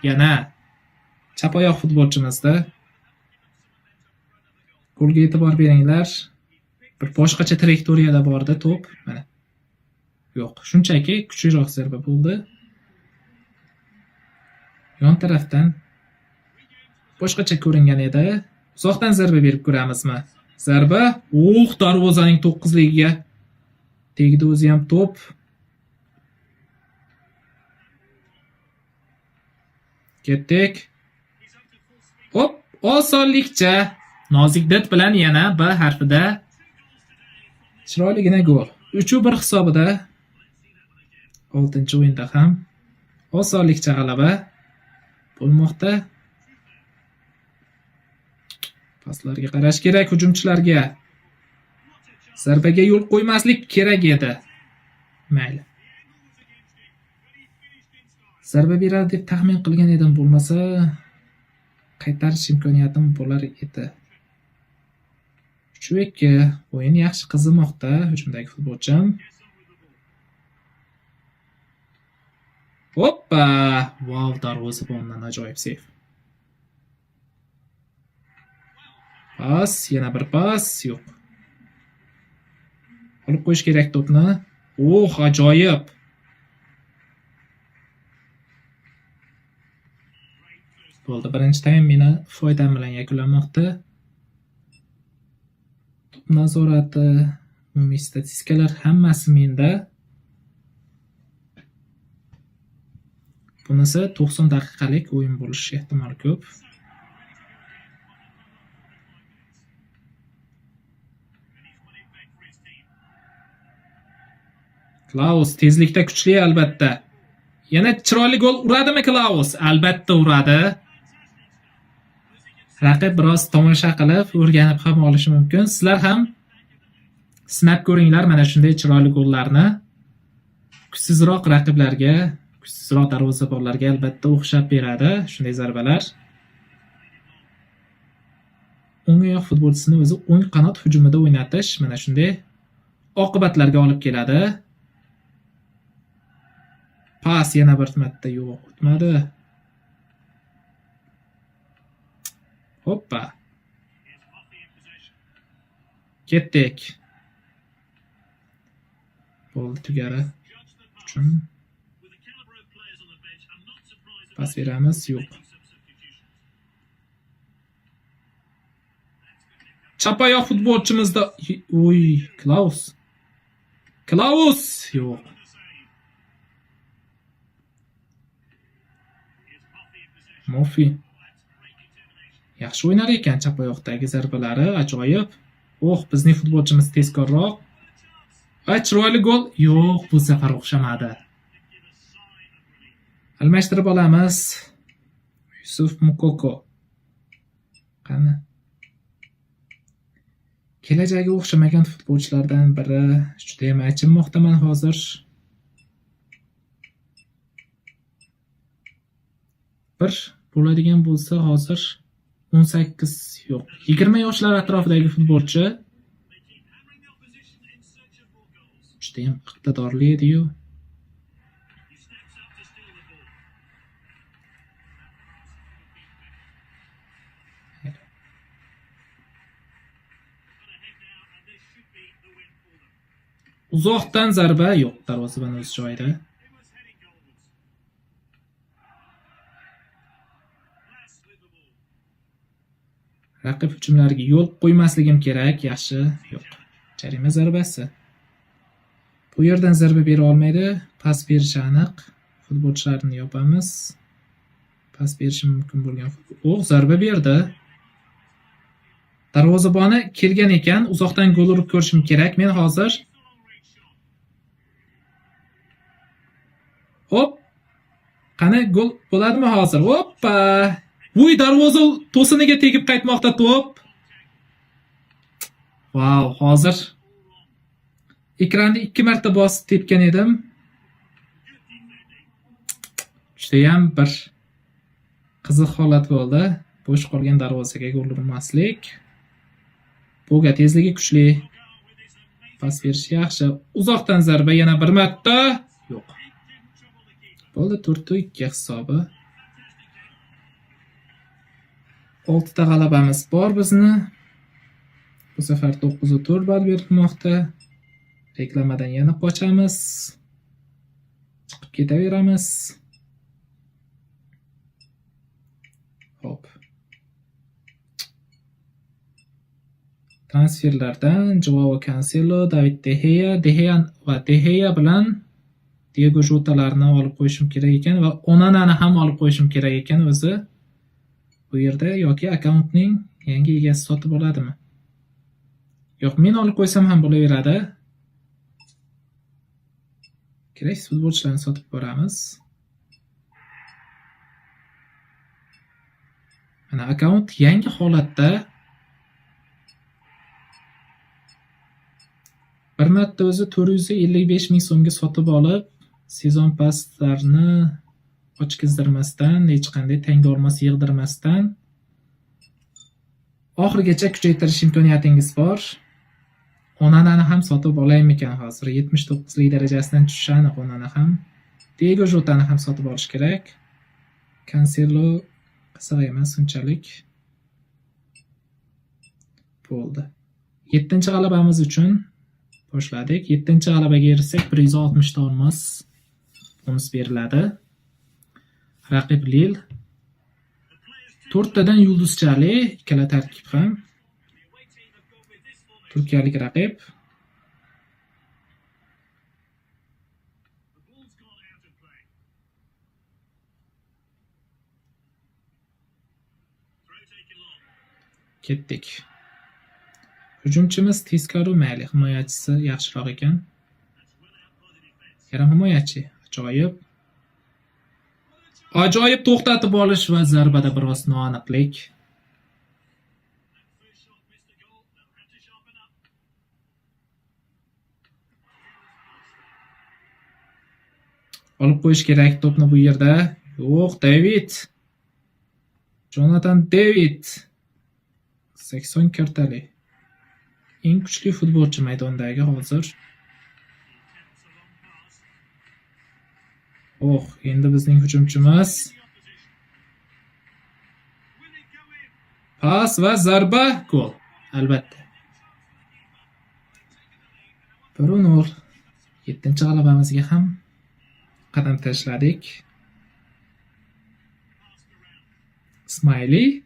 Yana chap oyoq futbolchimizda. Golga e'tibor beringlar. Bir boshqacha trayektoriyada bordi to'p. Mana. Yo'q, shunchaki kuchliroq zarba bo'ldi. Yon tarafdan boshqacha ko'ringan edi. Uzoqdan zarba berib ko'ramizmi? Zarba. Uh, darvozaning to'qqizligiga tegdi o'zi ham to'p. Ketdik. Hop, osonlikcha nozik did bilan yana B harfida chiroyligina gol. 3-1 hisobida 6-o'yinda ham osonlikcha g'alaba bo'lmoqda. Paslarga qarash kerak hujumchilarga. Zarbaga yo'l qo'ymaslik kerak edi. Mayli. Zarba beradi deb taxmin qilgan edim, bo'lmasa qaytarish imkoniyatim bo'lar edi. 3-2. O'yin yaxshi qizimoqda. Hujumdagi futbolchim. Hoppa! Vau, darvozabondan ajoyib seyf. Pas, yana bir pas, yo'q. Olib qo'yish kerak to'pni. Oh, ajoyib. Bo'ldi, birinchi taym meni foydam bilan yakunlanmoqda. To'p nazorati, umumiy statistikalar hammasi menda. Bunisi 90 daqiqalik o'yin bo'lishi ehtimoli ko'p. Klaus tezlikda kuchli albatta. Yana chiroyli gol uradimi Klaus? Albatta uradi. Raqib biroz tomosha qilib, o'rganib ham olishi mumkin. Sizlar ham sinab ko'ringlar mana shunday chiroyli gollarni. Kuchsizroq raqiblarga, kuchsizroq darvozabonlarga albatta o'xshab beradi shunday zarbalar. O'ng oyoq futbolchisini o'zi o'ng qanot hujumida o'ynatish mana shunday oqibatlarga olib keladi. Pas yana bir marta yo'q, o'tmadi. Hoppa. Ketdik. Bo'ldi, tugari. Uchun pas beramiz, yo'q. Chap oyoq futbolchimizda, uy, Klaus. Klaus, yo'q. Mofi. Yaxshi o'ynar ekan, chap oyoqdagi zarbalari ajoyib. Oh, bizning futbolchimiz tezkorroq. Va chiroyli gol. Yo'q, bu safar o'xshamadi. Almashtirib olamiz. Yusuf Mukoko. Qani? Kelajagi o'xshamagan futbolchilardan biri. Juda ham achinmoqdaman hozir. Bir bo'ladigan bo'lsa hozir 18 yo'q, 20 yoshlar atrofidagi futbolchi. Juda ham iqtidorli edi-yu. Uzoqdan zarba yo'q, darvozabon o'z joyida. Raqib hujumlariga yo'l qo'ymasligim kerak, yaxshi, yo'q. Jarima zarbasi. Bu yerdan zarba bera olmaydi, pas berishi aniq. Futbolchilarni yopamiz. Pas berishi mumkin bo'lgan futbol. Zarba berdi. Darvozaboni kelgan ekan, uzoqdan gol urib ko'rishim kerak. Men hozir hop. Qani gol bo'ladimi hozir? Hoppa! Vuy, darvoza to'siniga tegib qaytmoqda to'p. Vau, hozir ekranni 2 marta bosib tepgan edim. Judayam bir qiziq holat bo'ldi. Bo'sh qolgan darvozaga gol urmaslik. Boga tezligi kuchli. Pas berishi yaxshi. Uzoqdan zarba yana bir marta. Yo'q. Bo'ldi, 4-2 hisobi. 6 ta g'alabamiz bor bizni. Bu safar 9-4 ball berilmoqda. Reklamadan yana qochamiz. Chiqib ketaveramiz. Hop. Transferlardan Joao Cancelo, David De Gea, De Gea va De Gea bilan Diego Jotalarni olib qo'yishim kerak ekan va Onanani ham olib qo'yishim kerak ekan o'zi. Bu yerda yoki akkauntning yangi egasi sotib oladimi? Yo'q, men olib qo'ysam ham bo'laveradi. Kerak futbolchilarni sotib ko'ramiz. Mana akkaunt yangi holatda. Bir marta o'zi 455 ming so'mga sotib olib, sezon passlarini ochkizdirmasdan, hech qanday tanga olmos yig'dirmasdan oxirigacha kuchaytirish imkoniyatingiz bor. Onanani ham sotib olaymikan hozir? 79 lik darajasidan tushishi aniq Onana ham. Diego Jotani ham sotib olish kerak. Cancelo qiziq emas unchalik. Bo'ldi. 7-g'alabamiz uchun boshladik. 7-g'alabaga erishsak 160 ta olmos bonus beriladi. Raqib Lille. 4 tadan yulduzchali ikkala tarkib ham. Turkiyalik raqib. Ketdik. Hujumchimiz tezkor, mayli, himoyachisi yaxshiroq ekan. Yarim himoyachi. Ajoyib. Ajoyib to'xtatib olish va zarbada biroz noaniqlik. Olib qo'yish kerak to'pni bu yerda. Yo'q, David. Jonathan David. 80 kartali. Eng kuchli futbolchi maydondagi hozir. Oh, endi bizning hujumchimiz. Pas va zarba, gol. Albatta. 1-0. 7-g'alabamizga ham qadam tashladik. Smiley.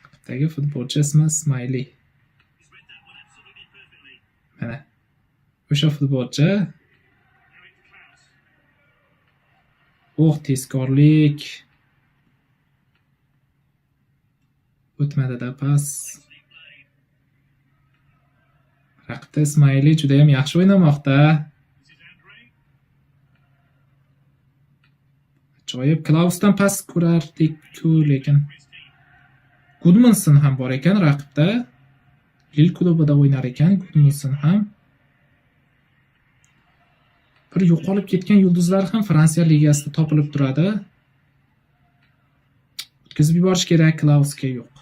Raqibdagi futbolchi ismi Smiley. Mana o'sha futbolchi. Oh, tezkorlik. O'tmadi-da pas. Raqibda Ismailiy juda ham yaxshi o'ynamoqda. Ajoyib Klausdan pas ko'rardik-ku, lekin Gudmundsson ham bor ekan raqibda. Lille klubida o'ynar ekan Gudmundsson ham. Bir yo'qolib ketgan yulduzlar ham Fransiya ligasida topilib turadi. O'tkazib yuborish kerak Klausga, yo'q.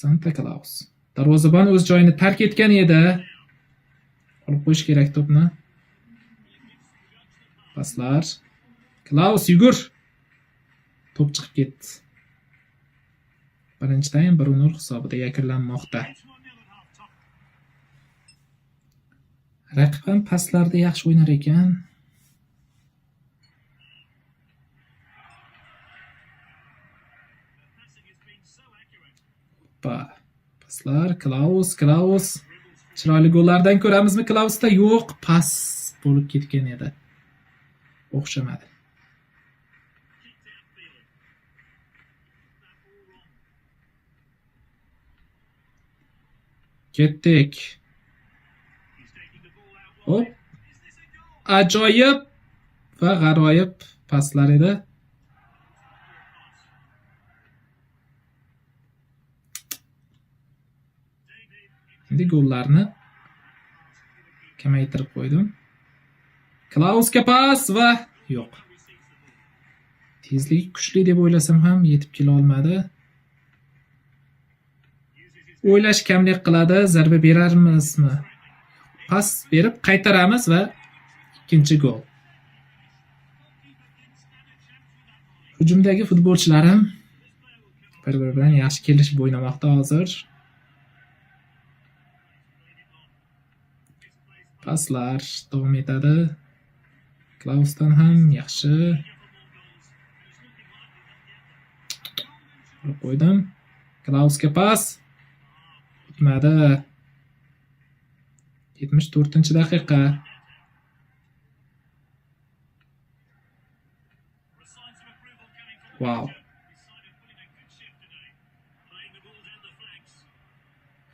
Santa Claus. Darvozabon o'z joyini tark etgan edi. Olib qo'yish kerak to'pni. Paslar. Klaus yugur. To'p chiqib ketdi. Birinchi taym 1-0 hisobida yakunlanmoqda. Raqib ham paslarda yaxshi o'ynar ekan. Hoppa. Paslar, Klaus, Klaus. Chiroyli gollardan ko'ramizmi Klausda? Yo'q, pas bo'lib ketgan edi. O'xshamadi. Ketdik. Hop. Ajoyib va g'aroyib paslar edi. Endi gollarni kamaytirib qo'ydim. Klausga pas va yo'q. Tezligi kuchli deb o'ylasam ham yetib kela olmadi. O'ylash kamlik qiladi, zarba berarmizmi? Pas berib qaytaramiz va ikkinchi gol. Hujumdagi futbolchilarim bir-biri bilan yaxshi kelishib o'ynamoqda hozir. Paslar davom etadi. Klausdan ham yaxshi. Olib qo'ydim. Klausga pas. O'tmadi. 74-daqiqa. Wow.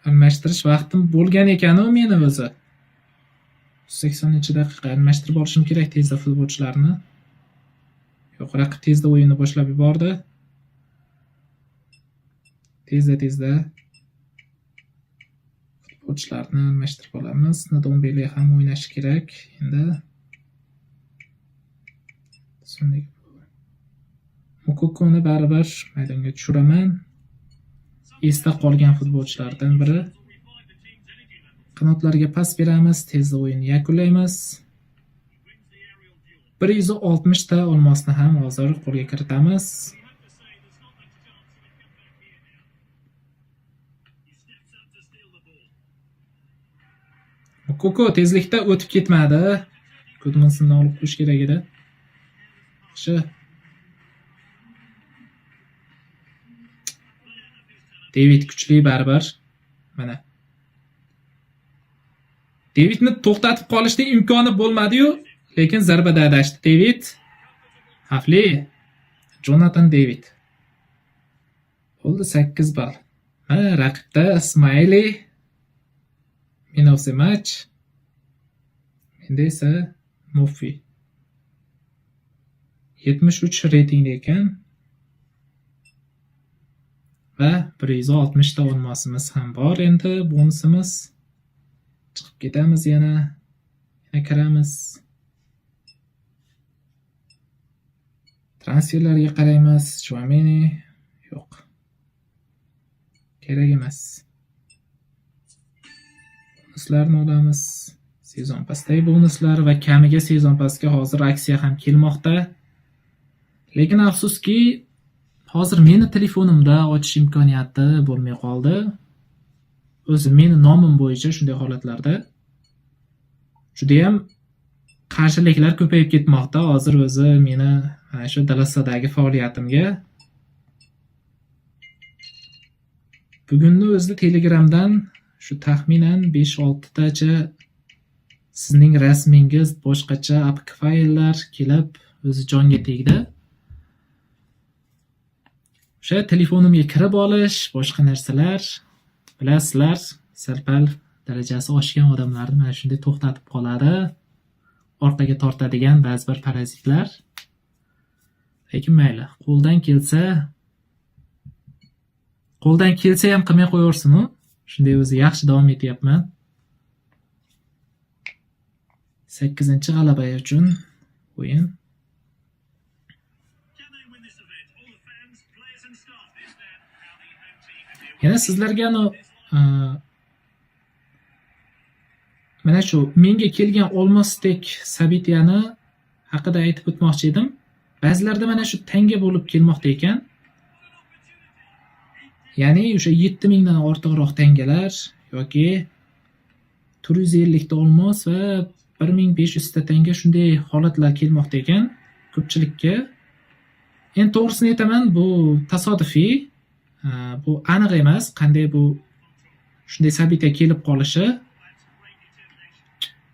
Almashtirish vaqtim bo'lgan ekan-u meni o'zi. 80-daqiqa almashtirib olishim kerak tezda futbolchilarni. Yo'q, raqib tezda o'yinni boshlab yubordi. Tezda futbolchilarni almashtirib olamiz. Ndombele ham o'ynashi kerak endi. So'nggi Mukokoni baribir maydonga tushiraman. Esda qolgan futbolchilardan biri. Qanotlarga pas beramiz, tezda o'yinni yakunlaymiz. 160 ta olmosni ham hozir qo'lga kiritamiz. Mukoko tezlikda o'tib ketmadi. Gudmundsonni olib qo'yish kerak edi. Yaxshi. David kuchli baribir. Mana. Davidni to'xtatib qolishning imkoni bo'lmadi-yu, lekin zarbada adashdi David. Xavfli. Jonathan David. Bo'ldi 8 ball. Mana raqibda Smiley, Man of the match. Menda esa Murphy. 73 reytingda ekan. Va 160 ta olmosimiz ham bor endi bonusimiz. Chiqib ketamiz yana. Yana kiramiz. Transferlarga qaraymiz. Tchouameni yo'q. Kerak emas. Bonuslarni olamiz. Sezon pasdagi bonuslar va kamiga sezon pasga hozir aksiya ham kelmoqda. Lekin afsuski hozir meni telefonimda ochish imkoniyati bo'lmay qoldi. O'zi meni nomim bo'yicha shunday holatlarda juda ham qarshiliklar ko'payib ketmoqda. Hozir o'zi meni mana shu DLSdagi faoliyatimga. Bugunni o'zida Telegramdan shu taxminan 5-6 tacha sizning rasmingiz, boshqacha APK fayllar kelib o'zi jonga tegdi. O'sha telefonimga kirib olish, boshqa narsalar, bilasizlar, sal-pal darajasi oshgan odamlarni mana shunday to'xtatib qoladi. Orqaga tortadigan ba'zi bir parazitlar. Lekin mayli, qo'ldan kelsa ham qilmay qo'yaversin-u. Shunday o'zi yaxshi davom etyapman. 8-g'alaba uchun o'yin. Yana sizlarga mana shu menga kelgan olmosdek sabitiyani haqida aytib o'tmoqchi edim. Ba'zilarda mana shu tanga bo'lib kelmoqda ekan. Ya'ni o'sha 7000 dan ortiqroq tangalar yoki 450 ta olmos va 1500 ta tanga shunday holatlar kelmoqda ekan ko'pchilikka. Endi to'g'risini aytaman, bu tasodifiy, bu aniq emas, qanday bu shunday sabitga kelib qolishi.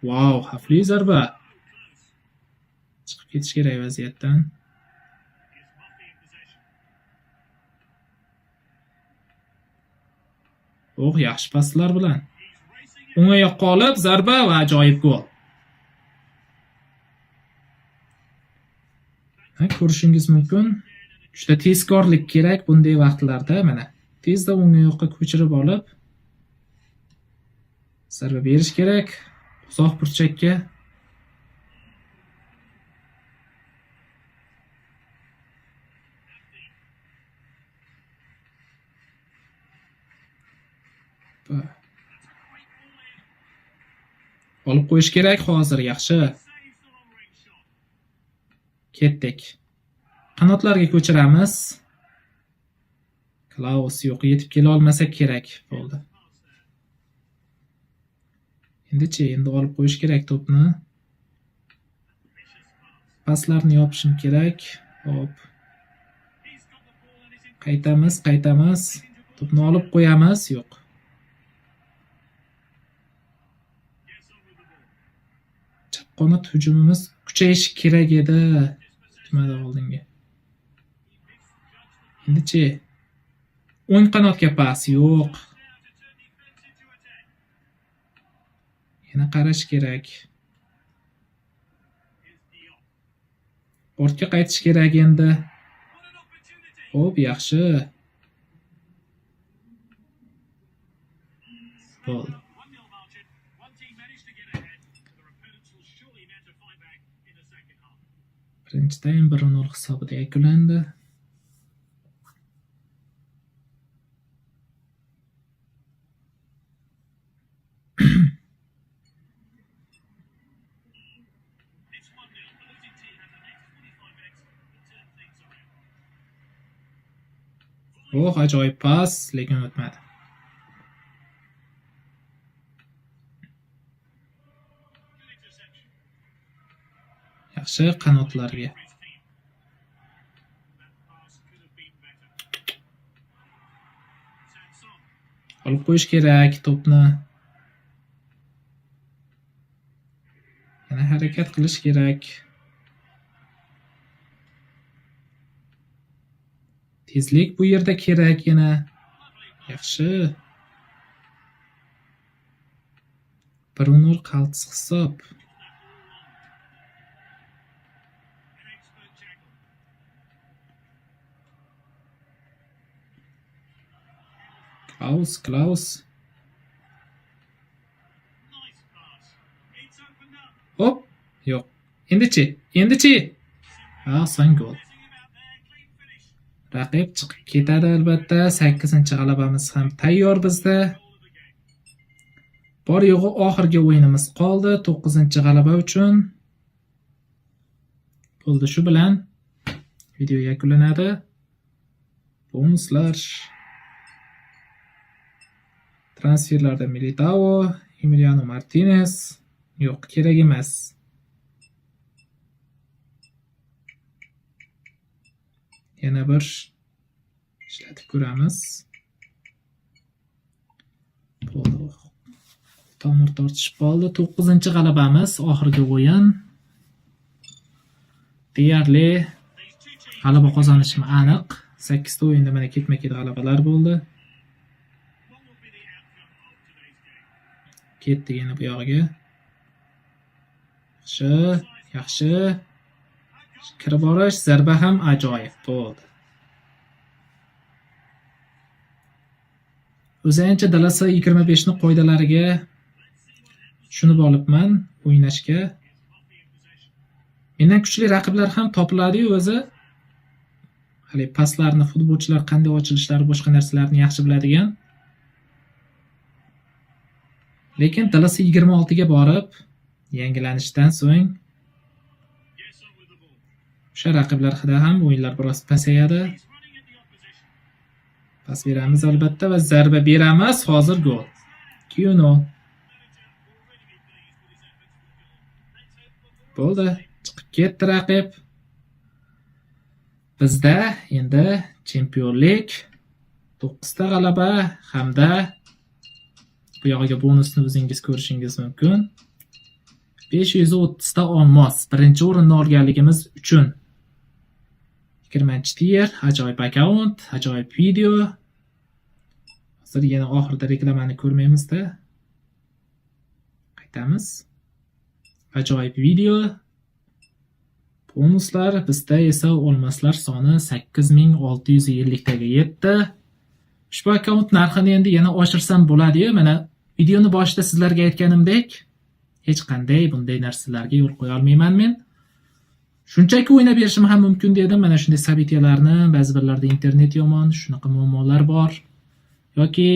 Wow, xavfli zarba. Chiqib ketish kerak vaziyatdan. Oh, yaxshi paslar bilan. O'ng oyoqqa olib zarba va ajoyib gol. Ko'rishingiz mumkin. Juda tezkorlik kerak bunday vaqtlarda mana. Tezda o'ng oyoqqa ko'chirib olib zarba berish kerak. Uzoq burchakka. Olib qo'yish kerak hozir, yaxshi. Ketdik. Qanotlarga ko'chiramiz. Klaus yo'q, yetib kela olmasa kerak bo'ldi. Endichi, endi olib qo'yish kerak to'pni. Paslarni yopishim kerak. Hop. Qaytamiz, qaytamiz. To'pni olib qo'yamiz. Yo'q. Chap qanot hujumimiz kuchayishi kerak edi. Kutmadi oldinga. Endichi o'ng qanotga pas yo'q. Yana qarash kerak. Ortga qaytish kerak endi. Xo'p, yaxshi. Bo'ldi. Birinchi taym 1-0 hisobida yakunlandi. Oh, ajoyib pas, lekin o'tmadi. Yaxshi, qanotlarga. Olib qo'yish kerak to'pni. Yana harakat qilish kerak. Tezlik bu yerda kerak yana. Yaxshi. 1-0 qaltis hisob. Klaus, Klaus. Hop, yo'q. Endichi, endichi. Oson gol. Raqib chiqib ketadi albatta. 8-g'alabamiz ham tayyor bizda. Bor yo'g'i oxirgi o'yinimiz qoldi 9-g'alaba uchun. Bo'ldi, shu bilan video yakunlanadi. Bonuslar. Transferlarda Militao, Emiliano Martinez yo'q, kerak emas. Yana bir ishlatib ko'ramiz. Bo'ldi. Tomir tortishib qoldi. 9-g'alabamiz, oxirgi o'yin. Deyarli g'alaba qozonishim aniq. 8 ta o'yinda mana ketma-ket g'alabalar bo'ldi. Ketdik yana bu yog'iga. Yaxshi, yaxshi. Kirib borish, zarba ham ajoyib bo'ldi. O'zi ancha DLC 25 ni qoidalariga tushunib olibman o'ynashga. Mendan kuchli raqiblar ham topiladi-yu o'zi. Hali paslarni futbolchilar qanday ochilishlari, boshqa narsalarni yaxshi biladigan. Lekin DLC 26 ga borib, yangilanishdan so'ng o'sha raqiblarda ham o'yinlar biroz pasayadi. Pas beramiz albatta va zarba beramiz. Hozir gol. 2-0. Bo'ldi, chiqib ketdi raqib. Bizda endi chempionlik, 9 ta g'alaba hamda bu yog'iga bonusni o'zingiz ko'rishingiz mumkin. 530 ta olmos birinchi o'rinni olganligimiz uchun. 20-tier, ajoyib akkaunt, ajoyib video. Hozir yana oxirida reklamani ko'rmaymizda. Qaytamiz. Ajoyib video. Bonuslar, bizda esa olmoslar soni 8650 taga yetdi. Ushbu akkaunt narxini endi yana oshirsam bo'ladi-yu. Mana videoni boshida sizlarga aytganimdek, hech qanday bunday narsalarga yo'l qo'ya olmayman men. Shunchaki o'ynab berishim ham mumkin dedim. Mana shunday sabitiyalarni, ba'zi birlarda internet yomon, shunaqa muammolar bor. Yoki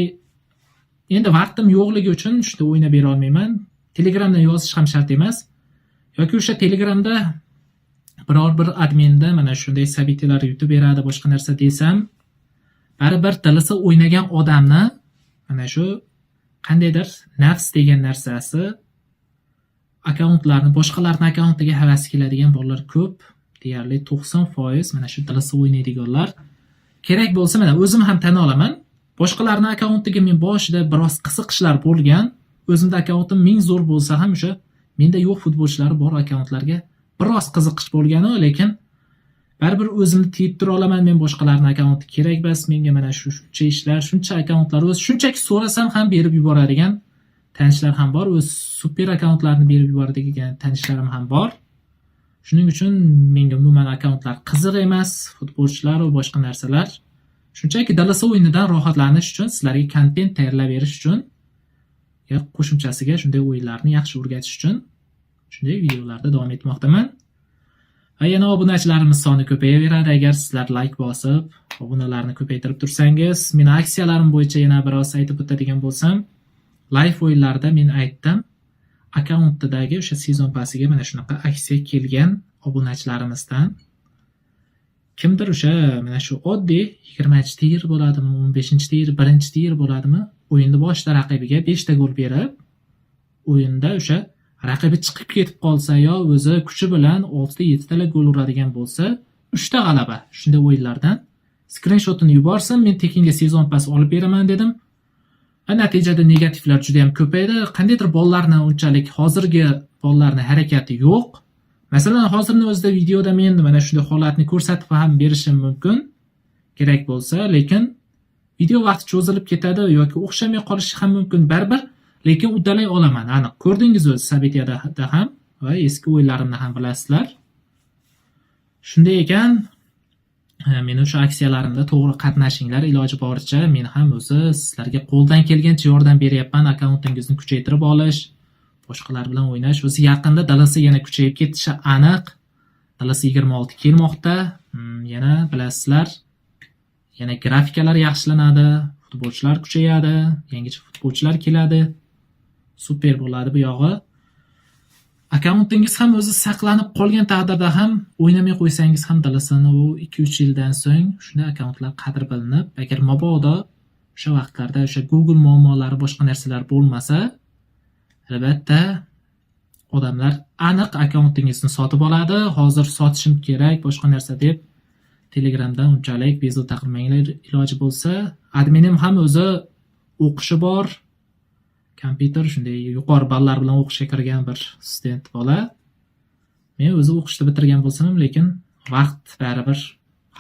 endi vaqtim yo'qligi uchun shunda o'ynab bera olmayman. Telegramdan yozish ham shart emas. Yoki o'sha Telegramda biror bir adminda mana shunday sabitiyalar yutib beradi, boshqa narsa desam, baribir DLC o'ynagan odamni mana shu qandaydir nafs degan narsasi akkauntlarni, boshqalarning akkauntiga havasi keladigan bolalar ko'p. Deyarli 90% mana shu DLC o'ynaydiganlar Kerak bo'lsa, mana o'zim ham tan olaman. Boshqalarning akkauntiga men boshida biroz qiziqishlar bo'lgan. O'zimda akkauntim ming zo'r bo'lsa ham, o'sha menda yo'q futbolchilari bor akkauntlarga biroz qiziqish bo'lganu, lekin baribir o'zimni tiyib tura olaman. Men boshqalarning akkaunti kerak emas menga, mana shu shuncha ishlar, shuncha akkauntlar, o'zi shunchaki so'rasam ham berib yuboradigan tanishlar ham bor, o'z super akkauntlarni berib yuboradigan tanishlarim ham bor. Shuning uchun menga umuman akkauntlar qiziq emas, futbolchilar va boshqa narsalar. Shunchaki DLS o'yinidan rohatlanish uchun, sizlarga kontent tayyorlab berish uchun, ya qo'shimchasiga shunday o'yinlarni yaxshi o'rgatish uchun shunday videolarda davom etmoqdaman. Va yana obunachilarimiz soni ko'payaveradi agar sizlar layk bosib, obunalarni ko'paytirib tursangiz. Meni aksiyalarim bo'yicha yana biroz aytib o'tadigan bo'lsam, live o'yinlarda men aytdim, akkauntidagi o'sha season passiga mana shunaqa aksiya kelgan obunachilarimizdan. Kimdir o'sha mana shu oddiy 20-tier bo'ladimi, 15-tier, 1-tier bo'ladimi, o'yinni boshida raqibiga 5 ta gol berib, o'yinda o'sha raqibi chiqib ketib qolsa yo o'zi kuchi bilan 6 ta, 7 talab gol uradigan bo'lsa, 3 ta g'alaba. Shunday o'yinlardan skrinshotini yuborsin, men tekinga season pass olib beraman dedim. Va natijada negativlar juda ham ko'paydi. Qandaydir bolalarni, unchalik hozirgi bolalarni harakati yo'q. Masalan, hozirni o'zida videoda men mana shunday holatni ko'rsatib ham berishim mumkin kerak bo'lsa, lekin video vaqti cho'zilib ketadi yoki o'xshamay qolishi ham mumkin baribir, lekin uddalay olaman aniq. Ko'rdingiz o'zi события da ham va eski o'yinlarimni ham bilasizlar. Shunday ekan, meni o'sha aksiyalarimda to'g'ri qatnashinglar iloji boricha. Men ham o'zi sizlarga qo'ldan kelgancha yordam beryapman, akkauntingizni kuchaytirib olish, boshqalar bilan o'ynash. O'zi yaqinda DLS yana kuchayib ketishi aniq. DLS 26 kelmoqda. Yana bilasizlar, yana grafikalar yaxshilanadi, futbolchilar kuchayadi, yangicha futbolchilar keladi. Super bo'ladi bu yog'i. Akkauntingiz ham o'zi saqlanib qolgan taqdirda ham, o'ynamay qo'ysangiz ham DLSni, u 2-3 yildan so'ng shunday akkauntlar qadr bilinib, agar mabodo o'sha vaqtlarda o'sha Google muammolari, boshqa narsalar bo'lmasa, albatta odamlar aniq akkauntingizni sotib oladi. Hozir sotishim kerak, boshqa narsa deb Telegramdan unchalik bezovta qilmanglar iloji bo'lsa. Adminim ham o'zi o'qishi bor. Kompyuter shunday yuqori ballar bilan o'qishga kirgan bir student bola. Men o'zi o'qishni bitirgan bo'lsam ham, lekin vaqt baribir,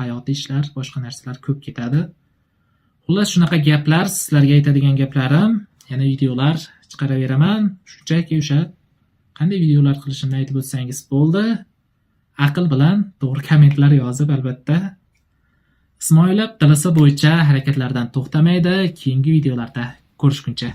hayotiy ishlar, boshqa narsalar ko'p ketadi. Xullas, shunaqa gaplar, sizlarga aytadigan gaplarim. Yana videolar chiqaraveraman. Shunchaki o'sha qanday videolar qilishimni aytib o'tsangiz bo'ldi. Aql bilan to'g'ri kommentlar yozib albatta. Ismoilov DLS bo'yicha harakatlardan to'xtamaydi. Keyingi videolarda ko'rishguncha.